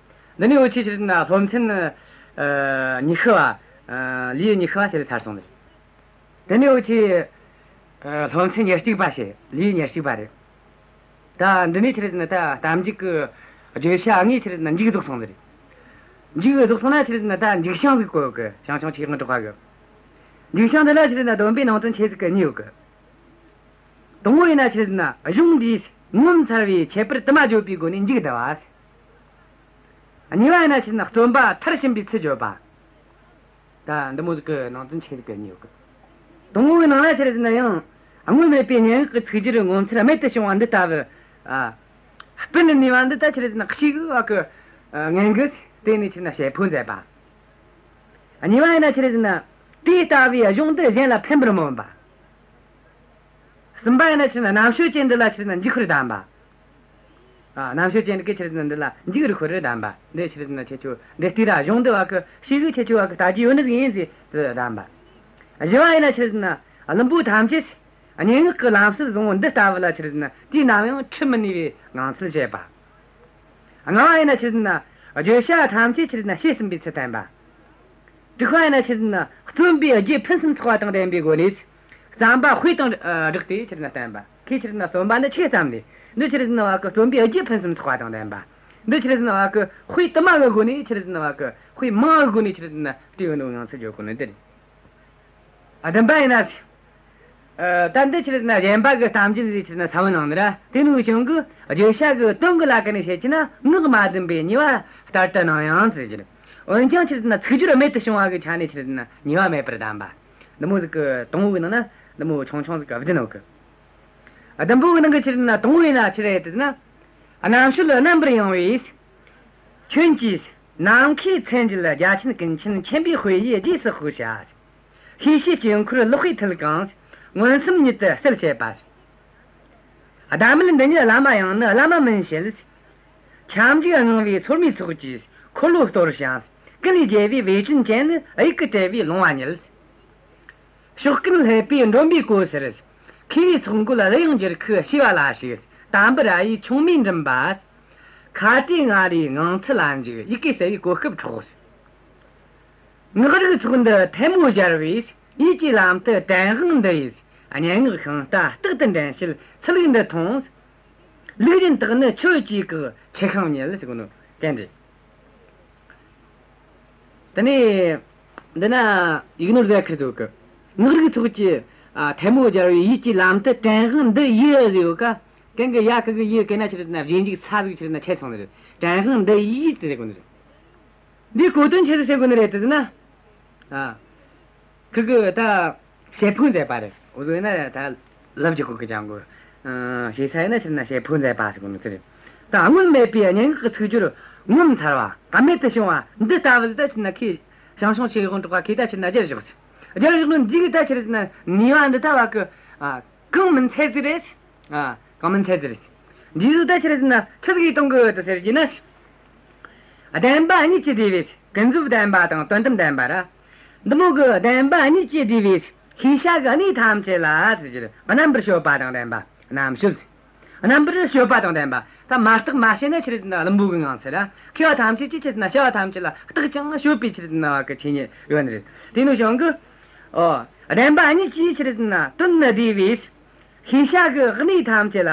རེད། འདི་ནས་འུ་ཆོས་ཆི་རེད་ཟེར་ན་སློབ་ཚན། ཨ། ཉི་ཤུ་བ། ཨ། ལེའུ་ཉི་ཤུ་བ་བཤད་ཚར་སོང་ཟིག་དེ་ནས་འུ་ཆོས། ཨ། སློབ་ཚན་ཉེར་གཅིག་པ་བཤད། ལེའུ་ཉེར་གཅིག་པ་རེད། ད་འདི་ནས་ཆི་རེད་ཟེར་ན་ད་གཏམ་རྒྱུད་ཀྱི་བརྗོད་བྱ་དངོས་ཆི་རེད་ཟེར་ན་མཇུག་རྫོགས་སོང་ཟིག་མཇུག་རྫོགས་སོང་ན་ཆི་རེད་ཟེར་ན་ད་མཇུག་བྱང་ཟིག་བཀོད་ཡོད་ཀི། ཞང་ཞུང་ཆོས་དབང་གྲགས་པ་གི། མཇུག་བྱང་འདི་ལ་ཆི་རེད་ཟེར་ན་སྡོམ་པའི་ནང་དོན་ཆེ་ཟིག་གི་གཉིས་ཡོད་ཀི། དང་པོ་ཡིན་ན་ཆི་རེད་ཟེར་ན་གཞུང་འདིས་ངོ་མཚར་བའི་ཁྱད་པར་དུ་མ་བརྗོད་པའི་སྒོ་ནས་མཇུག་བསྡུ་བ། གཉིས་པ་ཡིན་ན་ཆི་རེད་ཟེར་ན་རྩོམ་པ་མཐར་ཕྱིན་པའི་ཚུལ་བརྗོད་པ། ད་འདི་མོ་ཟིག་གི་ནང་དོན་ཆེ་ཟིག་གི་གཉིས་ཡོད་གི། དང་པོའི་ནང་ལ་ཆི་རེད་ཟེར་ན་ཡང་སྔོན་མེད་པའི་སྙན་ངག་གི་ཚིག་སྦྱོར་ངོ་མཚར་རྨད་དུ་བྱུང་བ་འདི་ལྟ་བུ། ཨ། སྤུ་ནས་ནུས་པ་འདི་ད་ཆི་རེད་ཟེར་ན་ཞེ་གི་བ་གི། ཨ། ངན་གི་དེ་ནས་ཆི་རེད་ཟེར་ན་ཞེ་ཕོ་མཛད་པ། གཉིས་པ་ཡིན་ན་ཆི་རེད་ཟེར་ན་དེ་ལྟ་བུའི་གཞུང་འདི་གཞན་ལ་ཕན་པར་སྨོན་པ། གསུམ་པ་ཡིན་ན་ཆི་རེད་ཟེར་ན་རྣམ་དཔྱོད་ཅན་འདི་ལ་ཆི་རེད་ཟེར་ན་འཇུག་པར་གདམས་པ། ཨ། རྣམ་དཔྱོད་ཅན་གྱིས་ཆི་རེད་ཟེར་ན་འདི་ལ་འཇུག་པར་གདམས་པ། འདི་ཆི་རེད་ཟེར་ན་ཁྱེད་ཆོ་འདི་ལྟོས་ར། གཞུང་འདི་བ་གི་ཞེ་གི་ཁྱེད་ཆོ་བ་གི་ལྟ་རྒྱུ་ཡོད་ནི་ཟིག་ཡིན་ཟེར་དེ་གདམས་པ། བཞི་བ་ཡིན་ན་ཆི་རེད་ཟེར་ན་བླུན་པོ་ཐམས་ཅད་སྙན་ངག་གི་ལམ་སྲོལ་བཟང་བོ་འདི་ལྟ་བུ་ལ་ཆི་རེད་ཟེར་ན་དུས་ནམ་ཡང་ཁྲིད་མི་ནུས་པའི་ངང་ཚུལ་བཤད་པ། ལྔ་བ་ཡིན་ན་ཆི་རེད་ཟེར་ན་ བརྗོད་བྱ་ཐམས་ཅད་ཆི་རེད་ན་བྱས་ཟིན་པའི་ཚུལ་བསྟན་པ། དྲུག་པ་ཡིན་ན་ཆི་རེད་ན་རྩོམ་པའི་རྒྱུ་ཕུན་སུམ་ཚོགས་པ་དང་ལྡན་པའི་སྒོ་ནས། རྩོམ་པ་དཔེ་དང་སྦྲགས་ཏེ་ཆི་རེད་ན་བསྟན་པ། ཁོས་ཆི་རེད་ན་རྩོམ་པ་འདི་ཆི་ཙམ་ལས། འདི་ཆི་རེད་ན་བ་གི་རྩོམ་པའི་རྒྱུ་ཕུན་སུམ་ཚོགས་པ་དང་ལྡན་པ། འདི་ཆི་རེད་ན་བ་གི་དཔེ་དུ་མ་གི་སྒོ་ནས་ཆི་རེད་ན་བ་གི་དཔེ་མང་གི་སྒོ་ནས་ཆི་རེད་ན་བྲིས་ཡོད་ནོ་ཡང་ཚུལ་བརྗོད་གོ་ནི་འདི་རེད། ཨ། བདུན་པ་ཡིན་ན། ཨ། ད་འདི་ཆི་རེད་ན་གཞན་པ་གི་གཏམ་རྒྱུད་ཟིག་ཆི་རེད་ན་ས་བོན་ནང་ནི་ར། དེ་ནི་ཀྱང་གི་བརྗོད་བྱ་གི་དོན་གི་ལ་ཀ་ནས་བཤད་ཀྱི་ན་ངག་མ་བདེན་པའི་ཉེས་པ་ལྟར་དུ་སྣང་ཡང་ཟེར་གྱི་རེད། འོན་ཀྱང་ཆི་རེད་ན་ཚིག་སྦྱོར་རྨད་དུ་བྱུང་བ་གི་ཆ་ནས་ཆི་རེད་ན་ཉེས་པ་མེད་པར་གདམས་པ། འདི་མོ་ཟིག་གི་དང་པོ་གི་ནང་ན་འདི་མོ་ཆུང་ཆུང་ཟིག་གི་བདུན་ཡོད་གི། ཨ། བདུན་པོ་གི་ནང་གི་ཆི་རེད་ན་དང་པོ་ཡིན་ན་ཆི་རེད་ཟེར་ན། རྣམ་དཔྱོད་རྣམ་པར་ཡངས་པས། ཁྱོད་ཀྱིས་ནམ་མཁའི་མཚན་བརྗོད་རྒྱ་ཆེན་ཀུན་མཁྱེན་མཁྱེན་པའི་དཔེ་ཡིས་རྗེས་སུ་དཔོག་བྱ། ཤེས་བྱའི་དཀྱིལ་འཁོར་ལག་པས་མཐིལ་གང་། མངོན་སུམ་ཉིད་དུ་གསལ་བྱེད་པ། ཟླ་མེད་འདི་ཉིད་བླ་མ་ཡང་ནི་བླ་མ་མིན་བྱེད། ཁྱབ་འཇུག་དངངས་པའི་སོར་མོའི་ཚོགས་ཀྱིས་འཁོར་ལོ་སྟོར་ཞིང་། ཀུན་ལས་རྒྱལ་བའི་བེ་ཅོན་ཅན་ནི་དབྱུག་གུ་བྲལ་བའི་ལོང་བ་ཉིད། ཕྱོགས་ཀུན་སླེབས་པའི་མགྲོན་པོའི་གོ་སར། མཁས་པའི་ཚོགས་འགོད་གླུ་དབྱངས་འགྱུར་ཁུག་ཤེས་པ་ལ་ཞུགས། དམ་པ་ར་ཡི་ཆུང་མའི་མགྲིན་པ། ཁྭ་ཏའི་ང་རོའི་ངང་ཚུལ་ལ་འཇུག་ཡི་གེ་གསལ་བའི་གོ་སྐབས་འཕྲོག། ངག་རིག་ཚོགས་འདི་ཐལ་མོ་སྦྱར་བས། ཡིད་ཀྱི་ལམ་དུ་དྲན་དབང་འདི་ཡིས། སྙན་ངག་ཤིང་རྟ་རྟག་ཏུ་འདྲེན་བྱེད་ཚུལ་ལུགས་འདི་མཐོང་། ལུགས་གཞན་དག་ནི་ཆོས་ཀྱི་བཀའ། ཆུ་ཤིང་ཉིད་ཟེར་གོ་ནོ་གན་རེད། དེ་ནས་འདི་ན་ཡིག་ནོར་ཟེར་ཁུར་འདུག་གི། ངག་རིག་ཚོགས་ཀྱི། ཨ། ཐལ་མོ་སྦྱར་བའི་ཡིད་ཀྱི་ལམ་དུ་དྲན་དབང་འདི་ཡིས་ཟེར་ཡོད་ཀ། གན་གི་ཡ་གི་གི་ཡི་གན་ན་ཆི་རེད་ན་རྗེས་འཇུག་ས་ཟིག་ཆི་རེད་ན་ཆད་སོང་ནི་རེད། དྲན་དབང་འདི་ཡིས་ཟེར་གོ་ནི་རེད། འདིའི་གོ་དོན་ཆི་ཟིག་ཟེར་གོ་ནི་རེད་ཟེར་ན། ཨ། ཁི་གི་ད་བྱེད་ཕོད་མཛད་པ་རེད། འུ་ཚོ་ཡིན་ན་ད་ལབ་རྒྱག་གོ་གི་ཅང་གོ། ཨ། ཞེ་ས་ཡིན་ན་ཕྱིར་ན་བྱེད་ཕོད་མཛད་པ་ཟེར་གོ་ནི་དེ་རེད། ད་སྔོན་མེད་པའི་སྙན་ངག་གི་ཚིག་སྦྱོར་ངོ་མཚར་བ་རྨད་དུ་བྱུང་བ་འདི་ལྟ་བུ་ཟིག་ད་ཕྱིར་ན་ཁོས་ཞང་ཞུང་ཆོས་དབང་གྲགས་པ་ཁོས་ད་ཕྱིར་ན་སྦྱར་བཞག་ཟིག་སྦྱར་བཞག་ནོ་འདི་གི་ད་ཕྱིར་ན་ནུས་པ་འདི་ལྟ་བ་གི། ཨ། གང་མིན་ཚད་ཟིག་རེད། ཨ། གང་མིན་ཚད་ཟིག་རེད། འདི་ཚོ་ད་ཕྱིར་ན་ཁྲིད་གི་གཏོང་གི་ཡོད་དུ་ཟེར་གྱི་ན། བདེན་པ་གཉིས་ཀྱིས་བསྡུས་པའི་ཀུན་རྫོབ་བདེན་པ་དང་དོན་དམ་བདེན་པ་ར། འདི་མོ་གི་བདེན་པ་གཉིས་ཀྱིས་བསྡུས་པའི་ཤེས་བྱ་གི་གནས་ཐམས་ཅད་ལ་ཟེར་གྱི་རེད། རྣམ་པར་དཔྱོད་པ་དང་ལྡན་པ། རྣམ་དཔྱོད། རྣམ་པར་དཔྱོད་པ་དང་ལྡན་པ། ད་མ་བརྟགས་མ་དཔྱད་ན་ཆི་རེད་ཟེར་ན་བླུན་པོ་གི་ངང་ཚུལ་ར། མཁས་པ་ཐམས་ཅད་ཀྱིས་ཆི་རེད་ཟེར་ན་བྱ་བ་ཐམས་ཅད་ལ་བརྟག་ཅིང་དཔྱོད་པའི་ཆི་རེད་ཟེར་ན་བ་གི་ཆོས་ཉིད་ཡོད་ནི་རེད། དེ་ནོ་ཀྱང་གི། ཨོ། བདེན་པ་གཉིས་ཀྱིས་ཆི་རེད་ཟེར་ན་དོན་ནི་བསྡུས་པའི། ཤེས་བྱ་གི་གནས་ཐམས་ཅད་ལ་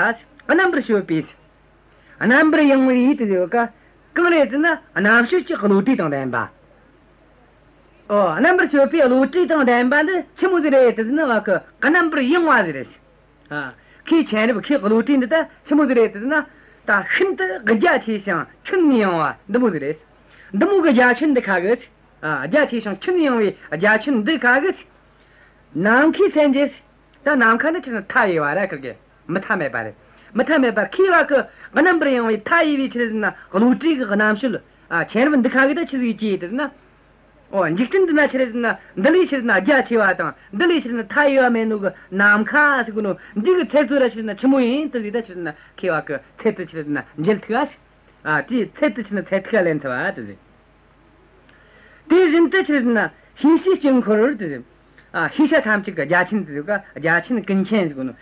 རྣམ་པར་དཔྱོད་པའི། རྣམ་པར་ཡངས་པའི་ཡིད་དུ་ཡོད་ཀ། གང་རེད་ཟེར་ན་རྣམ་དཔྱོད་ཀྱི་བློ་གྲོས་དང་ལྡན་པ། ཨོ། རྣམ་པར་དཔྱོད་པའི་བློ་གྲོས་དང་ལྡན་པ་འདི་ཆི་མོ་ཟིག་རེད་ཟེར་ན་བ་གི་རྣམ་པར་ཡངས་པ་ཟིག་རེད། ཨ། ཁོའི་མཁྱེན་རབ་ཁོའི་བློ་གྲོས་འདི་ད་ཆི་མོ་ཟིག་རེད་ཟེར་ན། ད་ཤིན་ཏུ་རྒྱ་ཆེ་ཞིང་ཁྱོན་ནས་ཡངས་པ་འདི་མོ་ཟིག་རེད། འདི་མོ་གི་རྒྱ་ཁྱོན་འདི་ཁ་གི། ཨ། རྒྱ་ཆེ་ཞིང་ཁྱོན་ནས་ཡངས་པའི་རྒྱ་ཁྱོན་འདི་ཁ་གི། ནམ་མཁའི་མཚན་བརྗོད། ད་ནམ་མཁའ་ནི་ཆི་ཟེར་ན་མཐའ་ཡས་པ་ར་ཁིར་གི། མུ་མཐའ་མེད་པ་རེད། མུ་མཐའ་མེད་པ་མཁས་པ་གི་རྣམ་པར་ཡངས་པའི་མཐའ་ཡས་པའི་ཆི་ཟེར་ན་བློ་གྲོས་གི་རྣམ་དཔྱོད། ཨ། མཁྱེན་རབ་འདི་ཁ་གི་ད་ཆི་ཟིག་ཡོད་ཀྱི་ཟེར་ན། ཨོ། འཇིག་རྟེན་འདི་ན་ཆི་ཟེར་ན་འདི་ལས་ཆི་ཟེར་ན་རྒྱ་ཆེ་བ་དང་འདི་ལས་ཆི་ཟེར་ན་མཐའ་ཡས་པ་མེད་ནོ་གི་ནམ་མཁའ་ཟེར་གོ་ནོ་འདི་གི་ཚད་ཚོད་ར་ཆི་ཟེར་ན་ཆི་མོ་ཡིན་དེ་ཟིག་ད་ཆི་ཟེར་ན་མཁས་པ་གི་ཚད་དུ་ཆི་ཟེར་ན་འཇལ་ཐུབ་པ་ཞིག་ཨ། དེའི་ཚད་དུ་ཆི་ཟེར་ན་ཚད་ཐིག་ལེན་ཐུབ་པ་དེ་ཟིག་དེ་བཞིན་དུ་ཆི་ཟེར་ན་ཤེས་བྱའི་དཀྱིལ་འཁོར་དེ་ཟེར། ཨ། ཤེས་བྱ་ཐམས་ཅད་ཀྱི་རྒྱ་ཁྱོན་དེ་ཟེར་ག། རྒྱ་ཁྱོན་ཀུན་མཁྱེན་ཟེར་གོ་ནོ།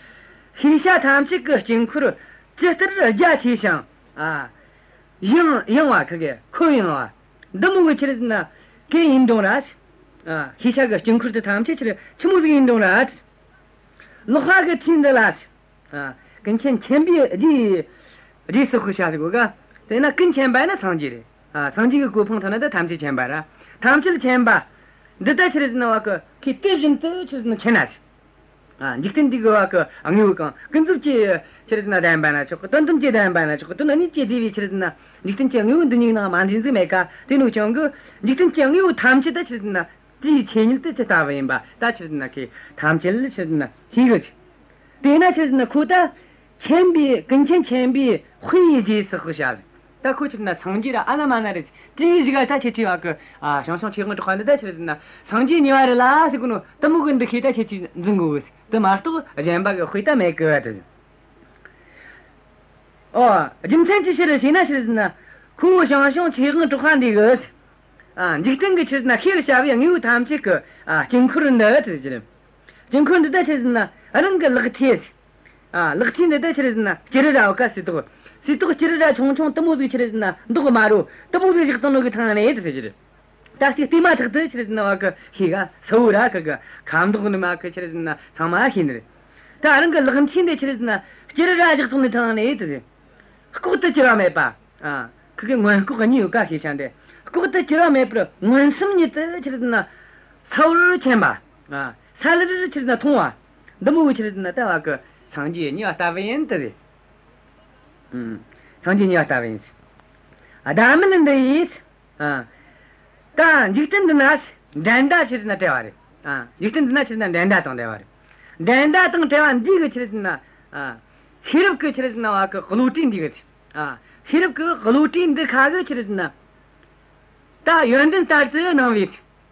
ཤེས་བྱ་ཐམས་ཅད་ཀྱི་དཀྱིལ་འཁོར་ཇི་ལྟར་རྒྱ་ཆེ་ཞིང་། ཨ། ཡངས་ཡངས་པ་ཁི་གེ་ཁོད་ཡངས་པ། འདི་མོ་གི་ཆི་ཟེར་ན་གན་ཡིན་རུང་ར། ཨ། ཤེས་བྱ་གི་དཀྱིལ་འཁོར་དེ་ཐམས་ཅད་ཆི་ཆི་མོ་ཟིག་ཡིན་རུང་ར། ལག་པ་གི་མཐིལ་འདི་ལ། ཨ། ཀུན་མཁྱེན་མཁྱེན་པའི་རྗེས། རྗེས་སུ་དཔོག་བྱ་ཟེར་གོ་ག། དེས་ན་ཀུན་མཁྱེན་པ་ཡིན་ན་སངས་རྒྱས་རེད། ཨ། སངས་རྒྱས་ཀྱི་གོ་འཕང་ཐོབ་ན་ད་ཐམས་ཅད་མཁྱེན་པ་ར། ཐམས་ཅད་མཁྱེན་པ། འདི་ལྟར་ཆི་ཟེར་ན་བ་གི་ཁོས་དེ་བཞིན་དུ་ཆི་ཟེར་ན་མཁྱེན་ན། ཨ། འཇིག་རྟེན་འདི་གི་བ་གི་དངོས་པོ་གང་ཀུན་རྫོབ་ཀྱི་ཆི་ཟེར་ན་བདེན་པ་ན་ཆོག་གི། དོན་དམ་གྱི་བདེན་པ་ན་ཆོག་གི། དོན་གཉིས་ཀྱིས་བསྡུས་པའི་ཆི་ཟེར་ན་འཇིག་རྟེན་གྱི་དངོས་པོ་འདི་གཉིས་ནང་མ་འདྲེས་ཟིག་མེད་ཀ། དེ་ནོ་ཀྱང་གི་འཇིག་རྟེན་གྱི་དངོས་པོ་ཐམས་ཅད་ད་ཆི་ཟེར་ན་དེའི་ཆོས་ཉིད་དེ་ཇི་ལྟ་བུ་ཡིན་པ་ད་ཆི་ཟེར་ན་ཁོས་ཐམས་ཅད་ལ་ཆི་ཟེར་ན་ཤེས་གི། དེས་ན་ཆི་ཟེར་ན་ཁོ་ད་མཁྱེན་པའི་ཀུན་མཁྱེན་མཁྱེན་པའི་དཔེ་ཡི་རྗེས་སུ་དཔོག་བྱ་ཟེར། ད་ཁོ་ཆི་ཟེར་ན་སངས་རྒྱས་ར་ཨ་ན་མ་ན་རེད། དེའི་གཞུག་ག་ད་ཁྱེད་ཆོས་བ་གི། ཨ། ཞང་ཞུང་ཆོས་དབང་གྲགས་པ་འདི་ད་ཆི་ཟེར་ན་སངས་རྒྱས་གཉིས་པ་རེད་ལ་ཟེར་གོ་ནོ་དེ་མོ་གི་འདུ་ཤེས་ད་ཁྱེད་ཆོས་འཛིན་དགོས་གི། དེ་མ་གཏོགས་གཞན་པ་གི་དཔེ་ད་མེད་གི་བ་དེ། ཨོ། རྒྱུ་མཚན་ཅི་ཕྱིར་ཞེ་ན་ཆི་ཟེར་ན། ཁོ་བོ་ཞང་ཞུང་ཆོས་དབང་གྲགས་པ་འདི་གིས། ཨ། འཇིག་རྟེན་གྱི་ཆི་ཟེར་ན་ཤེས་བྱ་བའི་དངོས་པོ་ཐམས་ཅད་ཀྱི། ཨ། དཀྱིལ་འཁོར་འདི་དེ་ཟེར་གི། དཀྱིལ་འཁོར་འདི་ད་ཆི་ཟེར་ན་རང་གི་ལག་མཐིལ། ཨ། ལག་མཐིལ་འདི་ད་ཆི་ཟེར་ན་སྤྱི་རི་ར་བ་ཀ་ཟེར་དོ། སིལ་ཏོག་སྐྱུ་རུ་ར་ཆུང་ཆུང་དེ་མོ་ཟིག་ཆི་རེད་ཟེར་ན་མདོག་དམར་རོ་དེ་མོ་ཟིག་བཞག་བཏང་ནོ་གི་ཐང་ནས་དེ་ཟེར་གྱི་རེད། ད་ཅིག་བལྟས་མ་ཐག་ཏུ་ཆི་རེད་ཟེར་ན་བ་གི་ཤེས་ག་སོ་བོ་ར་གི་གི་ཁ་མདོག་ནི་མ་གི་ཆི་རེད་ཟེར་ན་ཚང་མ་ཤེས་ནི་རེད། ད་རང་གི་ལག་མཐིལ་འདི་ཆི་རེད་ཟེར་ན་སྐྱུ་རུ་ར་བཞག་བཏང་ནི་ཐང་ནས་དེ་ཟེར། ལྐོག་ཏུ་གྱུར་བ་མེད་པ། ཨ། ཁི་གི་མངོན་ལྐོག་གཉིས་ཡོད་ཀ་ཤེས་བྱ་འདི། ལྐོག་ཏུ་གྱུར་བ་མེད་པར་མངོན་སུམ་ཉིད་དུ་ཆི་རེད་ཟེར་ན་གསལ་བོར་མཁྱེན་པ། ཨ། གསལ་ལེར་ཆི་རེད་ཟེར་ན་མཐོང་བ། འདི་མོ་གི་ཆི་རེད་ཟེར་ན་ལྟ་བ་གི་སངས་རྒྱས་གཉིས་པ་ལྟ་བུ་ཡིན་ཏེ། ཨུམ། སངས་རྒྱས་གཉིས་པ་ལྟ་བུ་ཡིན། ཨ། བདག་མེད་འདི་ཡིས། ཨ། ད་འཇིག་རྟེན་འདི་ན་འགྲན་ཟླ་ཆི་རེད་ཟེར་ན་བྲལ་བ་རེད། ཨ། འཇིག་རྟེན་འདི་ན་ཆི་རེད་ཟེར་ན་འགྲན་ཟླ་དང་བྲལ་བ་རེད། འགྲན་ཟླ་དང་བྲལ་བ་འདི་གི་ཆི་རེད་ཟེར་ན། ཨ། ཤེས་རབ་ཀྱི་ཆི་རེད་ཟེར་ན་བ་གི་བློ་གྲོས་འདི་གི། ཨ། ཤེས་རབ་ཀྱི་བློ་གྲོས་འདི་ཁ་གི་ཆི་རེད་ཟེར་ན། ད་ཡོན་ཏན་ལྟར་དུ་སྣང་བའི།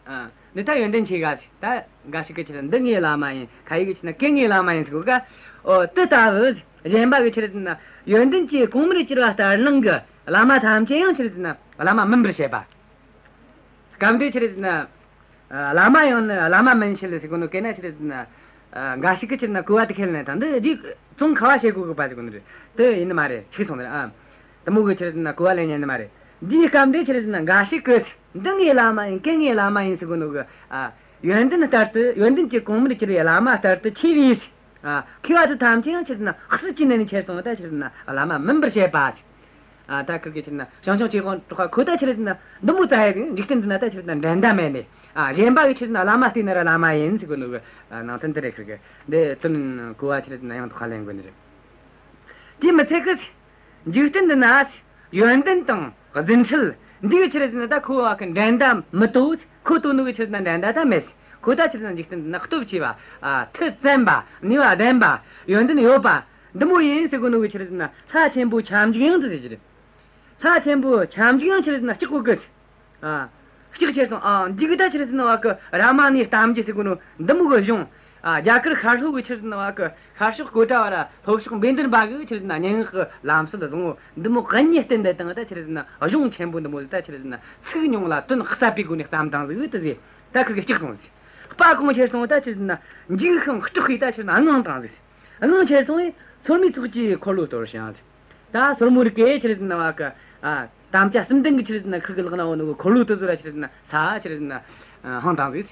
ཨ། འདི་ད་ཡོན་ཏན་ཆེ་ག་ཟིག་ད་འགའ་ཞིག་གི་ཆི་རེད་འདི་ངའི་བླ་མ་ཡིན། ཁ་ཡིག་གི་ཆི་རེད་ན་ཀེ་ངའི་བླ་མ་ཡིན་ཟེར་གོ་ག་ཨོ་དེ་ལྟ་བུ་གཞན་པ་གི་ཆི་རེད་ན་ཡོན་ཏན་གྱི་གོང་མར་གྱུར་པ་ལྟར་སྣང་གི་བླ་མ་ཐམས་ཅད་ཡང་ཆི་རེད་ན་བླ་མ་མིན་པར་བཤད་པ། སྐབས་འདི་ཆི་རེད་ན། ཨ། བླ་མ་ཡང་ནི་བླ་མ་མིན་བྱེད་ཟེར་གོ་ནོ་གན་ན་ཆི་རེད་ན། ཨ། འགའ་ཞིག་གི་ཆི་རེད་ན་གོ་བ་དེ་ཁས་ལེན་དང་འདི་རྗེས་ཙོང་ཁ་བ་བྱེད་དགོས་གི་པ་ཟེར་གོ་ནི་རེད། དེ་ཡིན་ནི་མ་རེད། ཆི་སོང་ནི་རེད། ཨ། དེ་མོ་གི་ཆི་རེད་ན་གོ་བ་ལེན་ཉན་ནི་མ་རེད། འདིའི་སྐབས་འདི་ཆི་རེད་ན་འགའ་ཞིག་གི་འདི་ངའི་བླ་མ་ཡིན། ཀན་ངའི་བླ་མ་ཡིན་ཟེར་གོ་ནོ་གི། ཨ། ཡོན་ཏན་ལྟར་དུ་ཡོན་ཏན་གྱི་གོང་མར་གྱུར་པའི་བླ་མ་ལྟར་དུ་ཆེ་བའི། ཨ། མཁས་པ་དེ་ཐམས་ཅད་ཡང་ཆི་རེད་ན་སྲིད་ཀྱི་གནས་ནས་ཁྱེར་སོང་བ་ད་ཆི་རེད་ན་བླ་མ་མིན་པར་བཤད་པ། ཨ། ད་ཁིར་གི་ཆི་རེད་ན་ཞང་ཞུང་ཆོས་དབང་གྲགས་པ་ཁོ་ད་ཆི་རེད་ན་འདི་མོ་ཙ་ཡ་གི་འཇིག་རྟེན་འདི་ན་ད་ཆི་རེད་ན་འགྲན་ཟླ་མེད་ནས། ཨ། གཞན་པ་གི་ཆི་རེད་ན་བླ་མ་བལྟས་ན་ར་བླ་མ་ཡིན་ཟེར་གོ་ནོ་གི། ཨ། ནང་དོན་འདི་རེད། ཁིར་གི་འདི་དོན་གོ་བ་ཆི་རེད་ན་ཡང་དག་པ་ལེན་དགོས་ནི་རེད། དེ་མི་ཚད་གི། འཇིག་རྟེན་འདི་ན་ཡོན་ཏན་དང་རྫུ་འཕྲུལ་འདི་གི་ཆི་རེད་ཟེར་ན་ད་ཁོ་བ་གི་འགྲན་ཟླ་མི་དོ། ཁོ་དོ་ནོ་གི་ཆི་རེད་ཟེར་ན་འགྲན་ཟླ་ད་མེད། ཁོ་ད་ཆི་རེད་ཟེར་ན་འཇིག་རྟེན་འདི་ན་སྟོབས་ཆེ་བ། ཨ། མཐུ་བཙན་པ། ནུས་པ་ལྡན་པ། ཡོན་ཏན་ཡོད་པ། འདི་མོ་ཡིན་ཟེར་གོ་ནོ་གི་ཆི་རེད་ཟེར་ན་ལྷ་ཆེན་པོ་ཁྱབ་འཇུག་ཡང་དེ་ཟེར་གྱི་རེད། ལྷ་ཆེན་པོ་ཁྱབ་འཇུག་ཡང་ཆི་རེད་ཟེར་ན་ལྕགས་གོ་གི། ཨ། ལྕགས་ཁྱེར་སོང་། ཨ། འདི་གི་ད་ཆི་རེད་ཟེར་ན་བ་གི་རཱ་མ་ཎའི་གཏམ་རྒྱུད་ཟེར་གོ་ནོ་འདི་མོ་གི་གཞུང་། ཨ། རྒྱ་གར་ཤར་ལྷོ་གི་ཆི་རེད་ཟེར་ན་བ་གི་ཤར་ཕྱོགས་གཽ་ཌ་ཝ་ར་ལྷོ་ཕྱོགས་བཻ་དརྦྷ་གི་ཆི་རེད་ཟེར་ན་སྙན་ངག་གི་ལམ་སྲོལ་བཟང་བོ་འདི་མོ་གི་གཉིས་བསྟན་འདི་དང་ད་ཆི་རེད་ཟེར་ན་གཞུང་ཆེན་པོ་འདི་མོ་ཟིག་ད་ཆི་རེད་ཟེར་ན་ཚིག་ཉུང་ལ་དོན་ཟབ་པའི་སྒོ་ནས་གཏམ་དང་ཟིག་དེ་ཟིག་ད་ཁིར་གི་ལྕགས་སོང་ཟིག་དཔའ་གང་ཆེར་སོང་ད་ཆི་རེད་ཟེར་ན་འཇིགས་ཤིང་སྐྲག་པའི་ད་ཆི་རེད་ཟེར་ན་དངངས་དང་ཟིག་དངངས་ཆེར་སོང་བས་སོར་མོའི་ཚོགས་ཀྱིས་འཁོར་ལོ་སྟོར་ཞིང་། ད་སོར་མོ་རིགས་ཀྱི་ཆི་རེད་ཟེར་ན་བ་གི། ཨ། དམ་བཅའ་གསུམ་ལྡན་གྱི་ཆི་རེད་ཟེར་ན་ཁིར་གི་ལག་ན་འོ་ནོ་གི་འཁོར་ལོ་དེ་ཚོ་ར་ཆི་རེད་ཟེར་ན་ས་ཆི་རེད་ཟེར་ན་འཕངས་བཏང་ཟིག་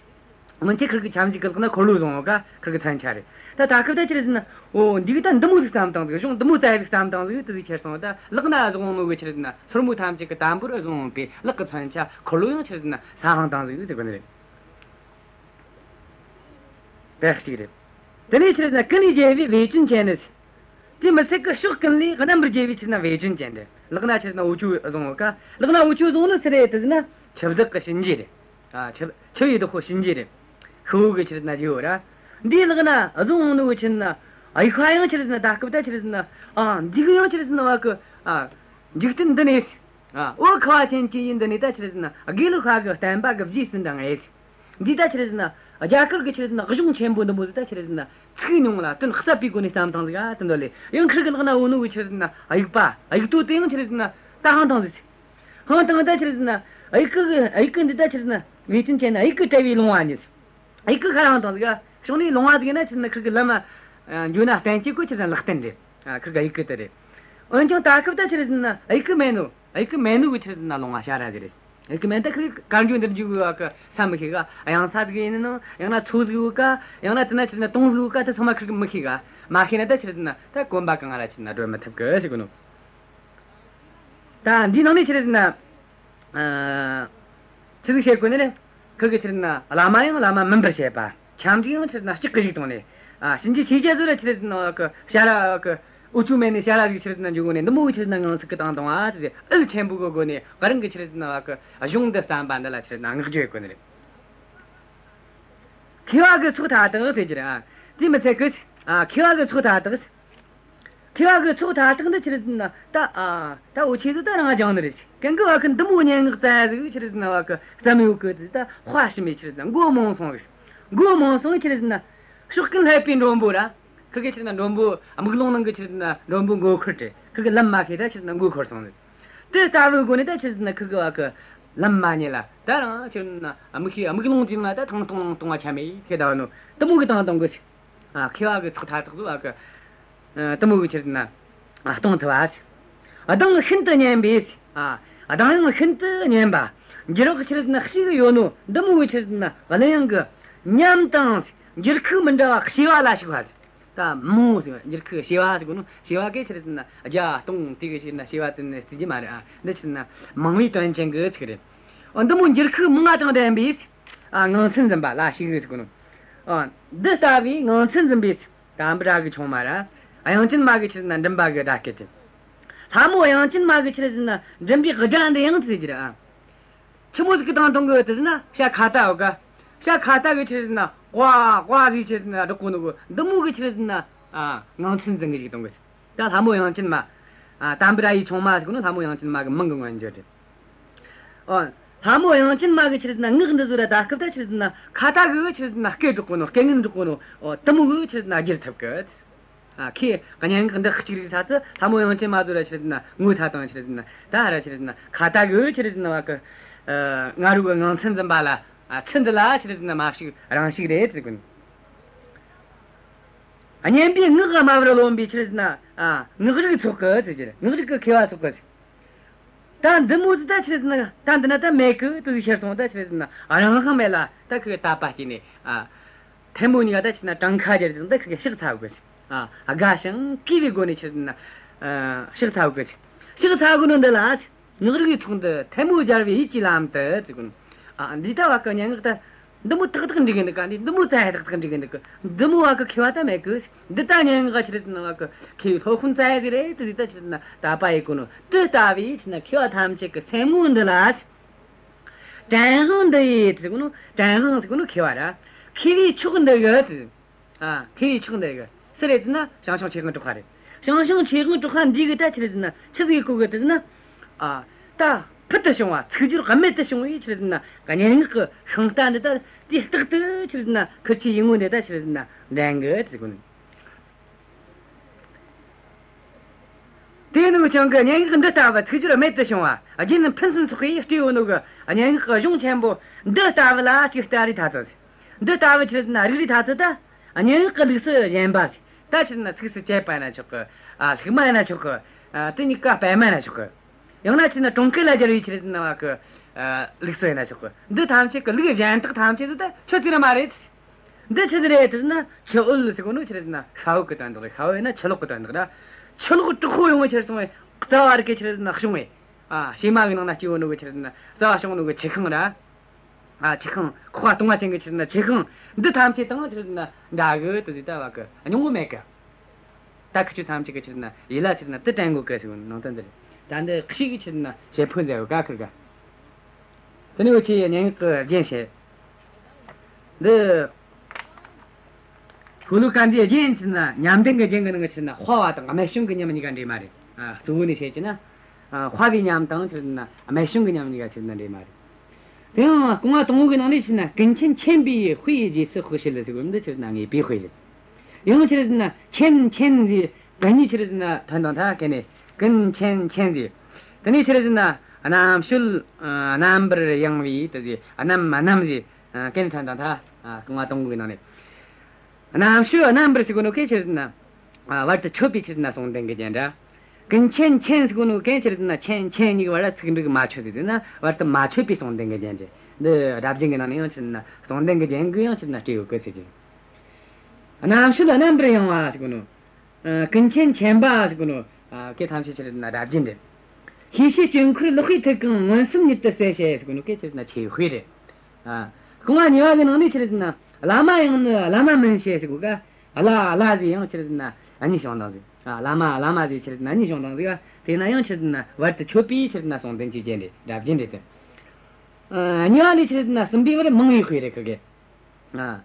སྔོན་ཆད་ཁིར་གི་ཁྱབ་འཇུག་གི་ལག་ན་འཁོར་ལོ་བཟུང་བ་ཀ་ཁིར་གི་མཚོན་ཆ་རེད། ད་ད་སྐབས་ད་ཆི་རེད་ཟེར་ན་འོ་འདི་གི་ད་འདི་མོ་ཟིག་བརྩམས་བཏང་ཟིག་གཞུང་འདི་མོ་ཙ་ཡ་ཟིག་བརྩམས་བཏང་ཟིག་དེ་ཟིག་ཁྱེར་སོང་ད་ལག་ན་བཟུང་ནོ་གི་ཆི་རེད་ཟེར་ན་སོར་མོ་ཐམས་ཅད་གི་དམ་པོར་བཟུང་བའི་ལག་གི་མཚོན་ཆ་འཁོར་ལོ་ཡང་ཆི་རེད་ཟེར་ན་ས་འཕངས་བཏང་ཟིག་ཟེར་གོ་ནི་རེད། དེ་གཅིག་རེད། དེ་ནས་ཆི་རེད་ཟེར་ན་ཀུན་ནས་རྒྱལ་བའི་བེ་ཅོན་ཅན་ནི། དེ་མི་ཚད་ཀི་ཕྱོགས་ཀུན་ལས་རྣམ་པར་རྒྱལ་བའི་ཆི་རེད་ཟེར་ན་བེ་ཅོན་ཅན་རེད། ལག་ན་ཆི་རེད་ཟེར་ན་འོ་ཆུ་བཟུང་བ་ཀ་ལག་ན་འོ་ཆུ་བཟུང་ནི་སུ་རེད་ཟེར་ན་འཆི་བདག་གི་གཤིན་རྗེ་རེད། ཨ། འཆི་འཆི་བའི་བདག་པོ་གཤིན་རྗེ་རེད། ཤི་བོ་གི་ཆི་རེད་ཟེར་ན་རྗེ་བོ་ར། འདིའི་ལག་ན་བཟུང་ནི་བོ་ཆི་རེད་ཟེར་ན་ཨ་ཡིག་པ་ཡང་ཆི་རེད་ཟེར་ན་ད་སྐབས་ད་ཆི་རེད་ཟེར་ན། ཨ། འཇིག་ཡང་ཆི་རེད་ཟེར་ན་བ་ཀི། ཨ། འཇིག་རྟེན་འདི་ནས། ཨ། འོ་ཁ་བ་ཅན་གྱི་ཡུལ་འདི་ནས་ད་ཆི་རེད་ཟེར་ན་དགེ་ལུགས་པ་གི་བསྟན་པ་གི་རྗེས་སུ་འབྲང་ངེས། འདི་ད་ཆི་རེད་ཟེར་ན་རྒྱ་གར་གི་ཆི་རེད་ཟེར་ན་གཞུང་ཆེན་པོ་འདི་མོ་ཟིག་ད་ཆི་རེད་ཟེར་ན་ཚིག་ཉུང་ལ་དོན་ཟབ་པའི་སྒོ་ནས་བརྩམས་བཏང་ཟིག་ཨ་དེ་འདོད་ལས་ཡང་ཁིར་གི་ལག་ན་འོ་ནོ་བོ་ཆི་རེད་ཟེར་ན་ཨ་ཡིག་པ་ཨ་ཡིག་ཏོ་དེ་ཡང་ཆི་རེད་ཟེར་ན་ད་འཕངས་བཏང་ཟིག་འཕངས་བཏང་ད་ཆི་རེད་ཟེར་ན་ཨ་ཡིག་གི་ཨ་ཡིག་གི་འདི་ད་ཆི་རེད་ཟེར་ན་བེ་ཅོན་ཅན་ནི་ཨ་ཡིག་གི་བྲལ་བའི་ལོང་བ་ཉིད། ཨ་ཡིག་གི་ཁ་རང་བཏང་ཟིག་ཕྱོགས་ནས་ལོང་བ་ཟིག་ན་ཆི་རེད་ན་ཁིར་གི་ལམ་མ་འགྱོ་ན་བསྟན་བཅོས་གོ་ཆི་རེད་ན་ལག་རྟེན་རེད། ཨ། ཁིར་གི་ཨ་ཡིག་གི་དེ་རེད། འོན་ཀྱང་ད་སྐབས་ད་ཆི་རེད་ཟེར་ན་ཨ་ཡིག་གི་མེད་ནོ། ཨ་ཡིག་གི་མེད་ནོ་གི་ཆི་རེད་ཟེར་ན་ལོང་བ་ཤ་ར་ཟིག་རེད། ཨ་ཡིག་གི་མེད་ད་ཁིར་གི་གར་འགྱོ་འདིར་འགྱོ་གི་བ་གི་ས་མི་ཤེས་ག་ཡང་ས་ཟིག་ཡིན་ནོ། ཡང་ན་མཚོ་ཟིག་བོ་ཀ་ཡང་ན་དེ་ན་ཆི་རེད་ན་དོང་ཟིག་བོ་ཀ་དེ་ཚང་མ་ཁིར་གི་མི་ཤེས་ག་མ་ཤེས་ན་ད་ཆི་རེད་ཟེར་ན་ད་གོམ་པ་གང་ང་ར་ཆི་རེད་ན་འགྲོ་མི་ཐུབ་གི་ཟེར་གོ་ནོ། ད་འདིའི་ནང་ནས་ཆི་རེད་ཟེར་ན། ཨ། ཆི་ཟིག་བཤད་དགོས་ནི་རེད། ཁིར་གི་ཆི་རེད་ན་བླ་མ་ཡང་བླ་མ་མིན་པར་བཤད་པ། ཁྱབ་འཇུག་ཡང་ཆི་རེད་ན་ལྕགས་ཀྱི་གཞུང་བཏང་ནས། ཨ། གཤིན་རྗེ་ཆོས་རྒྱལ་ཟོ་ར་ཆི་རེད་ན་བ་གི་ཞ་ར་བ་གི་འུ་ཚོ་མེད་ནས་ཞ་ར་ཟིག་ཆི་རེད་ན་འཇུག་གོ་ནས་འདི་མོ་གི་ཆི་རེད་ན་ངང་ཚིག་གི་བཏང་བཏང་བ་དེ་ཨུལ་ཆེན་པོ་གི་སྒོ་ནས་ག་རང་གི་ཆི་རེད་ན་བ་གི་གཞུང་འདི་བརྩམས་པ་འདི་ལ་ཆི་རེད་ན་བསྔགས་བརྗོད་ཡོད་དགོས་ནི་རེད། མཁས་པ་གི་ཚོགས་མཐའ་དག་ཟེར་གྱི་རེད། ཨ། དེ་མི་ཚད་གི། ཨ། མཁས་པ་གི་ཚོགས་མཐའ་དག་མཁས་པ་གི་ཚོགས་མཐའ་དག་འདི་ཆི་རེད་ཟེར་ན་ད། ཨ། ད་འུ་ཆོས་ཚོ་ད་རང་སྦྱང་ནི་རེད། གང་གི་བ་གི་འདི་མོ་སྙན་ངག་ཙ་ཟིག་ཆི་རེད་ཟེར་ན་བ་གི་བསམ་ཡོད་གི་ད་དཔའ་ཞུམ་མེད་ཆི་རེད་ཟེར་ན་མགོ་རྨོངས་སོང་རེད། མགོ་རྨོངས་སོང་ཆི་རེད་ཟེར་ན་ཕྱོགས་ཀུན་བསླད་པའི་མགྲོན་པོ་ར། ཁིར་གི་ཆི་རེད་ན་མགྲོན་པོ་དམུས་ལོང་ནང་གི་ཆི་རེད་ཟེར་ན་མགྲོན་པོ་མགོ་འཁོར་ཏེ་ཁིར་གི་ལམ་མ་ཤེས་ད་ཆི་རེད་ཟེར་ན་མགོ་འཁོར་སོང་རེད། དེ་ལྟ་བུའི་སྒོ་ནས་ད་ཆི་རེད་ཟེར་ན་ཁིར་གི་བ་གི་ལམ་མ་རྙེད་ལ་ད་རང་ཆི་རེད་ཟེར་ན་དམིགས་བྱའི་དམུས་ལོང་དེ་ན་ད་ཐང་ཐུང་ཐུང་བ་ཆ་མེད་ཁེ་ད་བ་ནོ་དེ་མོ་གི་བཏང་བཏང་གི། ཨ། མཁས་པ་གི་ཚོགས་མཐའ་དག་ཏུ་བ་གི། ཨ། དེ་མོ་གི་ཆི་རེད་ན། ཨ། གཏོང་ཐུབ་བ། གདངས་ཤིན་ཏུ་སྙན་པས། ཨ། གདངས་ཡང་ཤིན་ཏུ་སྙན་པ། འགྱུར་བག་ཆི་རེད་ཟེར་ན་ཞིག་ཡོད་ནོ་འདི་མོ་གི་ཆི་རེད་ཟེར་ན་གླུ་དབྱངས་གི་ཉམས་དང་འགྱུར་ཁུག་མི་འདྲ་བ་བྱེ་བ་ལ་ཞུགས་པ་ཟེར། ད་མང་ཟེར་བ། འགྱུར་ཁུག་བྱེ་བ་ཟེར་གོ་ནོ། བྱེ་བ་གི་ཆི་རེད་ཟེར་ན་བརྒྱ་སྟོང་དེ་གི་ཆི་རེད་ཟེར་ན་བྱེ་བ་དེ་ནི་བརྩི་རྒྱུ་མ་རེད། ཨ། འདི་ཆི་རེད་ཟེར་ན་མང་བའི་དོན་ཅན་གི་ཚིག་རེད། འོ། འདི་མོ་འགྱུར་ཁུག་མང་ང་དང་ལྡན་པའི། ཨ། ངང་ཚུལ་འཛིན་པ་ལ་ཞུགས་ཟེར་གོ་ནོ། ཨ། འདི་ལྟ་བུའི་ངང་ཚུལ་འཛིན་པའི། དམ་པ་ར་གི་ཆུང་མ་ར། དབྱངས་ཅན་མ་གི་ཆི་རེད་ཟེར་ན་མགྲིན་པ་གི་སྒྲ་སྐད་དེ། ལྷ་མོ་དབྱངས་ཅན་མ་གི་ཆི་རེད་ཟེར་ན་མགྲིན་པའི་སྒྲ་འདི་ཡང་ཟེར་གྱི་རེད། ཨ། ཆི་མོ་ཟིག་གི་དང་དུང་གི་དེ་ཟེར་ན་བྱ་ཁྭ་ཏ་ཡོད་ག། བྱ་ཁྭ་ཏ་གི་ཆི་རེད་ཟེར་ན་ཀ་ཀ་ཟིག་ཆི་རེད་ཟེར་ན་སྒྲོག་གོ་ནོ་གི་འདི་མོ་གི་ཆི་རེད་ཟེར་ན། ཨ། ངང་ཚུལ་འཛིན་གི་ཞིག་གཏོང་གི། ད་ལྷ་མོ་དབྱངས་ཅན་མ། ཨ། དམ་པ་ར་ཡི་ཆུང་མ་ཟེར་གོ་ནོ་ལྷ་མོ་དབྱངས་ཅན་མ་གི་མིང་གི་མངོན་བརྗོད་རེད། ཨོ། ལྷ་མོ་དབྱངས་ཅན་མ་གི་ཆི་རེད་ཟེར་ན་ངག་འདི་ཟོ་ར་ད་སྐབས་ད་ཆི་རེད་ཟེར་ན་ཁྭ་ཏ་གི་ཆི་རེད་ཟེར་ན་སྐད་སྒྲོག་གོ་ནོ། སྐད་ངན་སྒྲོག་གོ་ནོ། ཨོ། དེ་མོ་གི་ཆི་རེད་ཟེར་ན་བསྒྱུར་ཐུབ་གི། ཨ། ཁོས་སྙན་ངག་འདི་གཅིག་རིག་ཐ་ཚོ་ལྷ་མོ་དབྱངས་ཅན་མ་ཟོ་ར་ཆི་རེད་ཟེར་ན་ངོ་ཚ་དང་ཆི་རེད་ཟེར་ན་ད་ར་ཆི་རེད་ཟེར་ན་ཁྭ་ཏ་གི་ཆི་རེད་ཟེར་ན་བ་གི། ཨ། ང་རུ་གི་ངང་ཚུལ་འཛིན་པ་ལ། ཨ། ཚུལ་འདི་ལ་ཆི་རེད་ཟེར་ན་མ་ཞུགས་རང་ཞུགས་རེད་ཟེར་གོ་ནོ། སྙན་པའི་ངག་གི་སྨྲ་བར་རློམ་པའི་ཆི་རེད་ཟེར་ན། ཨ། ངག་རིག་ཚོགས་གི་ཟེར་གྱི་རེད། ངག་རིག་གི་མཁས་པ་ཚོགས་གི་ཟེར། ད་འདི་མོ་ཟིག་ད་ཆི་རེད་ཟེར་ན་ད་འདི་ན་ད་མེད་གི་དེ་ཟིག་ཤར་སོང་། ད་ཆི་རེད་ཟེར་ན་རང་དབང་མེད་ལ་ད་ཁི་དད་པ་སྐྱེས་ནས། ཨ། ཐལ་མོ་གཉིས་ཀ་ད་ཆི་རེད་ན་བྲང་ཁ་སྦྱར་ཟིག་ད་ཁི་ཕྱག་འཚལ་གི་ཟེར། ཨ། དགའ་ཞིང་གུས་པའི་སྒོ་ནས་ཆི་རེད་ཟེར་ན། ཨ། ཕྱག་འཚལ་གི་ཟེར། ཕྱག་འཚལ་གོ་ནོ་འདི་ལ། ངག་རིག་པའི་ཚོགས་འདི་ཐལ་མོ་སྦྱར་བའི་ཡིད་ཀྱི་ལམ་དུ་ཟེར་གོ་ནོ། ཨ། འདི་ལྟ་བ་གི་སྙན་ངག་ད་འདི་མོ་ཏག་ཏག་འབྲི་གི་འདུག་ག། འདི་འདི་མོ་རྩ་ཧེ་ཏག་ཏག་འབྲི་གི་འདུག་ག། འདི་མོ་བ་གི་མཁས་པ་ད་མེད་གི། འདི་ད་སྙན་ངག་ཆི་རེད་ཟེར་ན་བ་གི་མཁས་པའི་སློབ་དཔོན་རྩ་ཧེ་ཟིག་རེད། དེ་ཟིག་ད་ཆི་རེད་ཟེར་ན་དད་པ་ཡེད་གོ་ནོ། དེ་ལྟ་བུའི་ཆི་རེད་ཟེར་ན་མཁས་པ་ཐམས་ཅད་ཀྱི་སེམས་ངོ་འདི་ལ། དྲན་དབང་འདི་ཡིས་ཟེར་གོ་ནོ། དྲན་དབང་ཟེར་གོ་ནོ་མཁས་པ་ར། མཁས་པའི་མཆོག་འདི་གི། ཨ། མཁས་པའི་མཆོག་འདི་གི་སུ་རེད་ཟེར་ན་ཞང་ཞུང་ཆོས་དབང་གྲགས་པ་རེད། ཞང་ཞུང་ཆོས་དབང་གྲགས་པ་འདི་གི་ད་ཆི་རེད་ཟེར་ན་ཆི་ཟིག་གོ་གི་ཟེར་ན། ཨ། ད་ཕུལ་དུ་བྱུང་བ། ཚིག་སྦྱོར་རྨད་དུ་བྱུང་བའི་ཆི་རེད་ཟེར་ན་སྙན་ངག་གི་ཤིང་རྟ་འདི་ད་དུས་རྟག་ཏུ་ཆི་རེད་ཟེར་ན་ཁུར་ཆོའི་ཡིད་ངོ་འདི་ད་ཆི་རེད་ཟེར་ན་འདྲེན་གི་ཟེར་གོ་ནི། དེ་ནས་ཀྱང་གི་སྙན་ངག་འདི་ལྟ་བུ་ཚིག་སྦྱོར་རྨད་དུ་བྱུང་བ། རྒྱན་ཕུན་སུམ་ཚོགས་པས་སྤྲས་ཡོད་ནོ་གི་སྙན་ངག་གི་གཞུང་ཆེན་པོ་འདི་ལྟ་བུ་ལ་ཅིག་ལྟ་རིགས་ཐ་ཚོ་ཟེར། འདི་ལྟ་བུ་ཆི་རེད་ཟེར་ན་རིག་རིགས་ཐ་ཚོ་ད། སྙན་ངག་གི་ལུགས་སུ་གཞན་པ་ཟེར། ད་ཆི་རེད་ན་ཚིགས་སུ་བཅད་པ་ཡིན་ན་ཆོག་གི། ཨ། ལྷུག་མ་ཡིན་ན་ཆོག་གི། ཨ། དེ་གཉིས་ཀ་སྤེལ་མ་ཡིན་ན་ཆོག་གི། ཡང་ན་ཆི་རེད་ན་གྲོང་སྐད་ལ་སྦྱར་བའི་ཆི་རེད་ཟེར་ན་བ་གི། ཨ། ལུགས་སྲོལ་ཡིན་ན་ཆོག་གི། འདི་ཐམས་ཅད་ཀྱི་ལུགས་གཞན་དག་ཐམས་ཅད་དུ་ད་ཆོས་ཚིག་རེད་མ་རེད། འདི་ཆི་ཟིག་རེད་ཟེར་ན་ཆུ་འོད་ཟེར་གོ་ནོ་ཆི་རེད་ཟེར་ན་ཤྭ་འོད་ཀྱི་དོན་དག་རེད། ཤྭ་འོད་ཡིན་ན་ཆུ་ལོག་གི་དོན་དག་རེད། ཆུ་ལོག་དྲག་པོ་ཡོང་བའི་ཆི་རེད་སོང་བའི་རྩ་བ་རིག་གི་ཆི་རེད་ཟེར་ན་བྱུང་བའི། ཨ། བྱེ་མ་གི་ནང་ན་སྐྱེ་བོ་ནོ་གི་ཆི་རེད་ཟེར་ན་རྩ་བ་བྱུང་ནོ་གི་ཆུ་ཤིང་ར། ཨ། ཆུ་ཤིང་ཁོག་པ་སྟོང་བ་ཅན་གྱི་ཆི་རེད་ན་ཆུ་ཤིང་འདི་ཐམས་ཅད་དང་ཆི་རེད་ན་འདྲ་གི་དེ་ཟིག་ད་བ་གི་སྙིང་བོ་མེད་གི། ད་ཁི་ཆོ་ཐམས་ཅད་ཀྱི་ཆི་རེད་ན་ཡིད་ལ་ཆི་རེད་ན་དེ་དྲན་དགོས་གི་ཟེར་གོ་ནང་དོན་འདི་རེད། ད་འདི་ཁི་གི་ཆི་རེད་ན་བྱེད་ཕོད་མཛད་ཡོད་ག་ཁིར་ག། དེ་ནས་འུ་ཆོས་སྙན་ངག་གི་རྒྱན་བཤད། འདི། ཤོ་ལོ་ཀ་འདིའི་རྒྱན་ཆི་རེད་ན་ཉམས་ལྡན་གྱི་རྒྱན་གྱི་ནང་གི་ཆི་རེད་ན་དཔའ་བ་དང་རྨད་བྱུང་གི་ཉམས་གཉིས་ཀ་འདྲེས་མ་རེད། ཨ། གཙོ་བོ་ནས་བཤད་ཀྱི་ན། ཨ། དཔའ་བའི་ཉམས་དང་ཆི་རེད་ན་རྨད་བྱུང་གི་ཉམས་གཉིས་ཀ་ཆི་རེད་ན་འདྲེས་མ་རེད། དེ་ཡང་རྐང་བ་དང་པོ་གི་ནང་ནས་ཆི་རེད་ན་ཀུན་མཁྱེན་མཁྱེན་པའི་དཔེའི་རྗེས་སུ་དཔག་བྱེད་ལ་ཟེར་གོ་འདི་ཆི་རེད་ན་ངེས་པའི་དཔེ་རེད། ཡང་ཆི་རེད་ན་མཁྱེན་མཁྱེན་ཟེར་ག་གཉིས་ཆི་རེད་ན་ཐོན་དང་ཐ་ག་ནས་ཀུན་མཁྱེན་མཁྱེན་ཟེར། དེ་ནས་ཆི་རེད་ན་རྣམ་དཔྱོད་རྣམ་པར་ཡངས་པའི་དེ་ཟེར་རྣམ་རྣམ་ཟེར། ཨ། གན་ཐོན་དང་ཐ། ཨ། རྐང་བ་དང་པོ་གི་ནང་ནས། རྣམ་དཔྱོད་རྣམ་པར་ཟེར་གོ་ནོ་གན་ཆི་རེད་ཟེར་ན། ཨ། བར་དུ་ཆོད་པའི་ཆི་རེད་ཟེར་ན་ཟུང་ལྡན་གྱི་རྒྱན་ར། ཀུན་མཁྱེན་མཁྱེན་ཟེར་གོ་ནོ་གན་ཆི་རེད་ཟེར་ན་མཁྱེན་མཁྱེན་གཉིས་ཀྱི་བར་ལ་ཚིག་འབྲུ་གི་མ་ཆོད་ཟེར་དེ་ན་བར་དུ་མ་ཆོད་པའི་ཟུང་ལྡན་གྱི་རྒྱན་རེད། འདི་སྒྲ་རྒྱན་གྱི་ནང་ནས་ཡང་ཆི་རེད་ཟེར་ན་ཟུང་ལྡན་གྱི་རྒྱན་གྱིས་ཡང་ཆི་རེད་ཟེར་ན་སྤྲས་ཡོད་གི་ཟེར་གི། རྣམ་དཔྱོད་རྣམ་པར་ཡངས་པ་ཟེར་གོ་ནོ། ཨ། ཀུན་མཁྱེན་མཁྱེན་པ་ཟེར་གོ་ནོ། ཨ། གན་ཐམས་ཅད་ཆི་རེད་ཟེར་ན་སྒྲ་རྒྱན་རེད། ཤེས་བྱའི་དཀྱིལ་འཁོར་ལེགས་པའི་ཐུགས་ཀྱིས་མངོན་སུམ་ཉིད་དུ་གསལ་བྱེད་ཟེར་གོ་ནོ་གན་ཆི་རེད་ཟེར་ན་ཆོས་དཔེ་རེད། ཨ། རྐང་བ་གཉིས་པ་གི་ནང་ནས་ཆི་རེད་ཟེར་ན་བླ་མ་ཡང་ནི་བླ་མ་མིན་བྱེད་ཟེར་གོ་ག། བླ་བླ་ཟེར་ཡང་ཆི་རེད་ཟེར་ན་གཉིས་བྱུང་དང་ཟེར། ཨ། བླ་མ་བླ་མ་ཟེར་ཆི་རེད་ཟེར་ན་གཉིས་བྱུང་དང་ཟེར་ག། དེས་ན་ཡང་ཆི་རེད་ཟེར་ན་བར་དུ་ཆོད་པའི་ཆི་རེད་ཟེར་ན་ཟུང་ལྡན་གྱི་རྒྱན་རེད། སྒྲ་རྒྱན་རེད་དེ། ཨ། གཉིས་པ་ནས་ཆི་རེད་ཟེར་ན་གསུམ་པའི་བར་མང་བའི་དཔེ་རེད་ཁི་གེ། ཨ།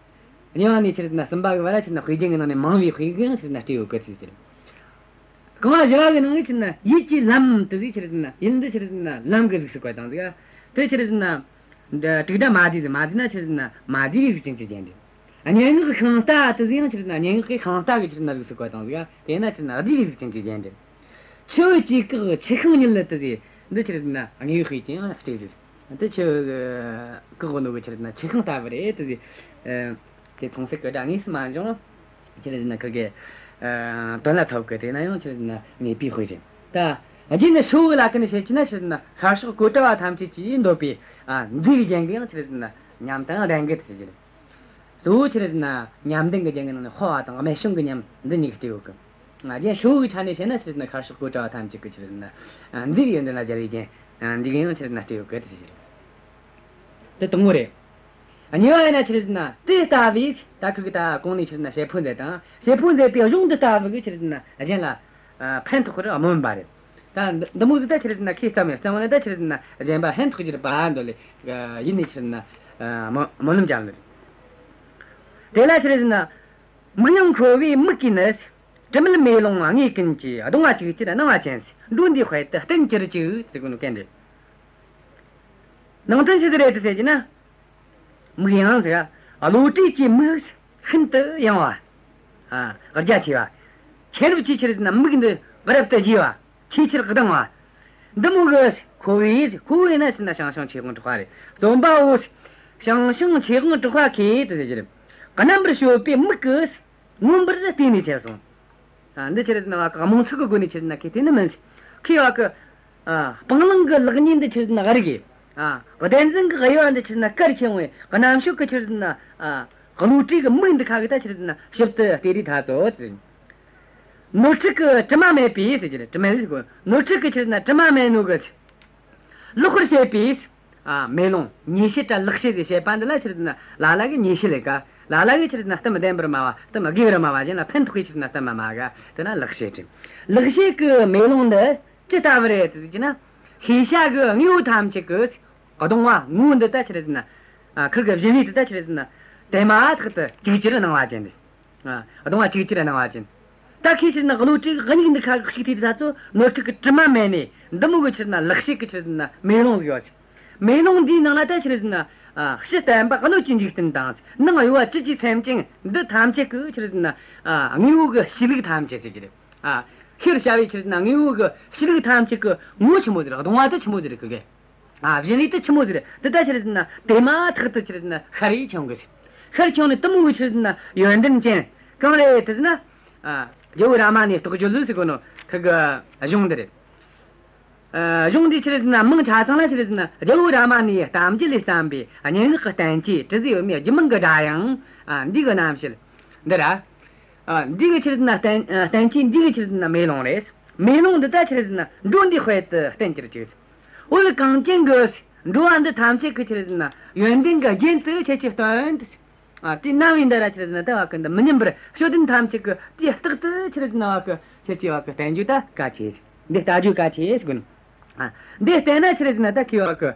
གཉིས་པ་ནས་ཆི་རེད་ཟེར་ན་གསུམ་པ་གི་བར་ལ་ཆི་རེད་ཟེར་ན་དཔེ་རྒྱན་གྱི་ནང་ནས་མང་བའི་དཔེ་གིས་ཡང་ཆི་རེད་ཟེར་ན་སྤྲས་ཡོད་གི་ཟེར་གི། རྐང་བ་བཞི་བ་གི་ནང་ནས་ཆི་རེད་ཟེར་ན་ཡིད་ཀྱི་ལམ་དེ་ཟིག་ཆི་རེད་ཟེར་ན་ཡིད་འདི་ཆི་རེད་ཟེར་ན་ལམ་གྱི་གཟུགས་སུ་བཀོད་དང་ཟིག། ཨ། དེ་ཆི་རེད་ཟེར་ན། འདི་དྲུག་སྒྲ་མ་བསྡུས་ཟིག། མ་བསྡུས་ན་ཆི་རེད་ཟེར་ན་མ་བསྡུས་པའི་གཟུགས་ཅན་གྱི་རྒྱན་རེད། སྙན་ངག་གི་ཤིང་རྟ་དེ་ཟིག་ཡང་ཆི་རེད་ཟེར་ན་སྙན་ངག་གི་ཤིང་རྟ་གི་ཆི་རེད་ཟེར་ན་གཟུགས་སུ་བཀོད་དང་ཟིག། ཨ། དེས་ན་ཆི་རེད་ཟེར་ན་བསྡུས་པའི་གཟུགས་ཅན་གྱི་རྒྱན་རེད། ཆུ་བོའི་སྐྱེ་འགག་ཆུ་ཤིང་ཉིད་ལ་དེ་ཟེར། འདི་ཆི་རེད་ཟེར་ན་དངོས་པོའི་དཔེ་ཅན་ཡང་སྤྲས་ཟིག། འདི་ཆུ་བོ་གི་འགག་གོ་ནོ་གི་ཆི་རེད་ཟེར་ན་ཆུ་ཤིང་ལྟ་བུ་རེད་དེ་ཟེར། ཨ། དེ་མཚུངས་གསལ་གྱི་སྒྲ་དངོས་སུ་མ་འབྱུང་། ཆི་རེད་ཟེར་ན་ཁི་གེ། ཨ། དོན་ལ་ཐོབ་གི། དེས་ན་ཡང་ཆི་རེད་ཟེར་ན་ངེས་པའི་དཔེ་རེད། ད་ རྗེས་ནས་ཧྲིལ་བོ་གི་ལ་ཁ་ནས་བཤད་རྒྱུ་ན་ཆི་རེད་ཟེར་ན་ཤར་ཕྱོགས་གཽ་ཌ་བ་ཐམས་ཅད་ཀྱིས་འདོད་པའི་ཨ་མཛེས་པའི་རྒྱན་གྱི་ཡང་ཆི་རེད་ཟེར་ན་ཉམས་དང་ལྡན་གི་ཟེར་རྒྱུ་རེད། གཙོ་བོ་ཆི་རེད་ཟེར་ན་ཉམས་ལྡན་གྱི་རྒྱན་གྱི་ནང་ནས་དཔའ་བ་དང་རྨད་བྱུང་གི་ཉམས་འདི་གཉིས་ཀྱིས་སྤྲས་ཡོད་གི། ཨ་རྒྱན་ཧྲིལ་བོ་གི་ཆ་ནས་བཤད་ན་ཆི་རེད་ཟེར་ན་ཤར་ཕྱོགས་གཽ་ཌ་བ་ཐམས་ཅད་ཀྱིས་ཆི་རེད་ཟེར་ན་ཨ་མཛེས་པའི་ཡོན་ཏན་ལ་སྦྱར་བའི་རྒྱན་ཨ་འདི་གིས་ཡང་ཆི་རེད་ཟེར་ན་སྤྲས་ཡོད་གི་ཟེར་རྒྱུ་རེད། འདི་དང་པོ་རེད། གཉིས་པ་ཡིན་ན་ཆི་རེད་ཟེར་ན་དེ་ལྟ་བུའི་ད་ཁུ་གི་ད་གོང་ནས་ཆི་རེད་ཟེར་ན་བྱེད་ཕོད་མཛད་དང་བྱེད་ཕོད་མཛད་པའི་གཞུང་འདི་ལྟ་བུ་གིས་ཆི་རེད་ཟེར་ན་གཞན་ལ་ཨ་ཕན་ཐོགས་པར་སྨོན་པ་རེད། ད་འདི་འདི་མོ་ཟིག་ད་ཆི་རེད་ཟེར་ན་ཁོས་བརྩམས་ཡོད། བརྩམས་པ་ནི་ད་ཆི་རེད་ཟེར་ན་གཞན་པ་ཕན་ཐོགས་རྒྱུ་རེད་པ་འདོད་ལེ། ཡིད་ནས་ཆི་རེད་ཟེར་ན་ཨ་སྨོན་སྨོན་ལམ་བརྒྱབ་ནི་རེད། དེ་ལ་ཆི་རེད་ཟེར་ན་མིག་ཡངས་ཁོ་བོའི་མིག་གིས་ནི། དྲི་མེད་མེ་ལོང་ངའི་ཀུན་གྱི་གདོང་བ་ཅིག་ཅར་སྣང་བ་ཅན། འགྲོ་འདིའི་དཔལ་དུ་བསྟན་གྱུར་ཅིག་ཟེར་གོ་ནོ་གན་རེད། ནང་དོན་ཆི་ཟིག་རེད་དེ་ཟེར་གྱི་ན། མིག་ཡངས་ཟེར་ག་བློ་གྲོས་ཀྱི་མིག་ཤིན་ཏུ་ཡངས་པ། ཨ་རྒྱ་ཆེ་བ། མཁྱེན་རབ་ཆེ་ཆི་རེད་ཟེར་ན་མིག་འདི་རབ་ཏུ་རྒྱས་པ། ཆེས་ཆེར་གདངས་པ། འདི་མོ་གི་ཁོ་བོས། ཁོ་བོས་ན་ཟེར་ན་ཞང་ཞུང་ཆོས་དབང་གྲགས་པ་རེད། རྩོམ་པ་པོ་ཞང་ཞུང་ཆོས་དབང་གྲགས་པ་ཁོས་དེ་ཟེར་གྱི་རེད། རྣམ་པར་དཔྱོད་པའི་མིག་གིས་མངོན་པར་བལྟས་ནས་བྱས་སོང་། ཨ་འདི་ཆི་རེད་ཟེར་ན་བ་གི་རྨོངས་ཚོད་ཀྱི་སྒོ་ནས་ཆི་རེད་ཟེར་ན་ཁོས་བལྟས་ནི་མིན། ཁོས་བ་གི་ཨ་སྤང་བླང་གི་ལེགས་ཉེས་འདི་ཆི་རེད་ཟེར་ན་བར་གི་ཨ་བདེན་རྫུན་གྱི་དབྱེ་བ་འདི་ཆི་རེད་ཟེར་ན་གལ་ཆེན་པོའི་རྣམ་དཔྱོད་ཀྱི་ཆི་རེད་ཟེར་ན་ཨ་བློ་གྲོས་ཀྱི་མིག་འདི་ཁ་གིས་ད་ཆི་རེད་ཟེར་ན་ཞིབ་ཏུ་བལྟས་རེ་ད་ཚོད། ནོར་འཁྲུལ་གྱི་དྲི་མ་མེད་པའི་ཟེར་གྱི་རེད། དྲི་མེད་ཟེར་གོ་ནོར་འཁྲུལ་གྱི་ཆི་རེད་ཟེར་ན་དྲི་མ་མེད་ནོ་གི། ལེགས་པར་བཤད་པའི་ཨ་མེ་ལོང་། ཉེས་བཤད་དྲ་ལེགས་བཤད་ཟེར་བཤད་པ་འདི་ལ་ཆི་རེད་ཟེར་ན་ལ་ལ་གི་ཉེས་བཤད་ལས་ཀ་ལ་ལ་གི་ཆི་རེད་ཟེར་ན་གཏམ་བདེན་པར་སྨྲ་བ། གཏམ་དགེ་བར་སྨྲ་བ། གཞན་ལ་ཕན་ཐོགས་ཀྱི་ཆི་རེད་ཟེར་ན་གཏམ་མ་སྨྲ་ག་དེ་ན་ལེགས་བཤད་རེད། ལེགས་བཤད་ཀྱི་མེ་ལོང་འདི་ཅི་ལྟ་བུ་རེད་ཟེར་གྱི་ན། ཤེས་བྱ་གི་དངོས་པོ་ཐམས་ཅད་ཀྱི་གདོང་བ། ངོ་འདི་ད་ཆི་རེད་ཟེར་ན། ཨ་ཁིར་གི་བཞིན་རས་དེ་ད་ཆི་རེད་ཟེར་ན་དེ་མ་ཐག་ཏུ་ཅིག་ཅར་སྣང་བ་ཅན་རེད། ཨ་གདོང་བ་ཅིག་ཅར་སྣང་བ་ཅན། ད་ཁོས་ཕྱིར་ན་བློ་གྲོས་ཀྱི་མིག་འདི་ཁ་གིས་ཞིབ་ཏུ་ད་ཚོ་ནོར་འཁྲུལ་གྱི་དྲི་མ་མེད་ནས་འདི་མོ་གི་ཕྱིར་ན་ལེགས་བཤད་ཀྱི་ཕྱིར་ན་མེ་ལོང་ཟིག་ཡོད། མེ་ལོང་འདིའི་ནང་ན་ད་ཕྱིར་ན་ཨ་ཕྱི་བརྟན་པ་སྣོད་ཀྱི་འཇིག་རྟེན་དང་། ནང་གཡོ་བ་བཅུད་ཀྱི་སེམས་ཅན་འདི་ཐམས་ཅད་ཀྱི་ཕྱིར་ན་ཨ་དངོས་པོ་གི་གཤིས་ལུགས་ཐམས་ཅད་ཟེར་གྱི་རེད། ཨ་ཤེས་བྱ་བའི་ཕྱིར་ན་དངོས་པོ་གི་གཤིས་ལུགས་ཐམས་ཅད་ཀྱི་ངོ་ཆི་མོ་ཟིག་རེད། གདོང་བ་དེ་ཆི་མོ་ཟིག་རེད་གི་གེ་ཨ་བཞིན་རས་དེ་ཆི་མོ་ཟིག་རེད། དེ་ད་ཕྱིར་ན་དེ་མ་ཐག་ཏུ་ཕྱིར་ན་ཤར་རེ་བྱུང་གི་ཟེར། ཤར་བྱུང་ནས་དེ་མོ་གི་ཕྱིར་ན་ཡོན་ཏན་ཅན་གང་རེད་དེ་ཟེར་ན། ཨ་རྒྱལ་པོ་རཱ་མ་ཎའི་རྟོགས་བརྗོད་ལུགས་ཟེར་གོ་ནོ་ཁི་གི་གཞུང་འདི་རེད། ཨ་གཞུང་འདི་ཕྱིར་ན་མིང་ཆ་ཚང་ལ་ཕྱིར་ན་རྒྱལ་པོ་རཱ་མ་ཎའི་གཏམ་རྒྱུད་ལས་བརྩམས་པའི་སྙན་ངག་གི་བསྟན་བཅོས་དྲི་ཟའི་བུ་མོའི་རྒྱུད་མང་གི་སྒྲ་དབྱངས། ཨ་འདི་གི་རྣམ་བཤད་འདི་ར། ཨ་འདི་གི་ཕྱིར་ན་བསྟན་ཨ་བསྟན་བཅོས་འདི་གི་ཕྱིར་ན་མེ་ལོང་རེད། མེ་ལོང་འདི་ད་ཕྱིར་ན་འགྲོ་འདིའི་དཔལ་དུ་བསྟན་གྱུར་ཅིག། འོད་གངས་ཅན་གྱི་འགྲོ་བ་འདི་ཐམས་ཅད་ཀྱི་ཕྱིར་ན་ཡོན་ཏན་གྱི་རྒྱན་དུ་ཁྱེད་ཀྱིས་སྟོན་ཏེ། ཨ་དེ་རྣ་བའི་འདི་ར་ཕྱིར་ན་ད་བ་གི་འདི་མི་ཉམས་པར་དཔྱོད་ལྡན་ཐམས་ཅད་ཀྱི་དེ་རྟག་ཏུ་ཕྱིར་ན་བ་གི་ཁྱེད་ཀྱིས་བ་གི་བསྟན་རྒྱུ་ད་གལ་ཆེ། འདི་ལྟ་རྒྱུ་གལ་ཆེ་ཟེར་གོ་ནི། ཨ་འདི་བསྟན་ན་ཕྱིར་ན་ད་ཁྱེད་བ་གི་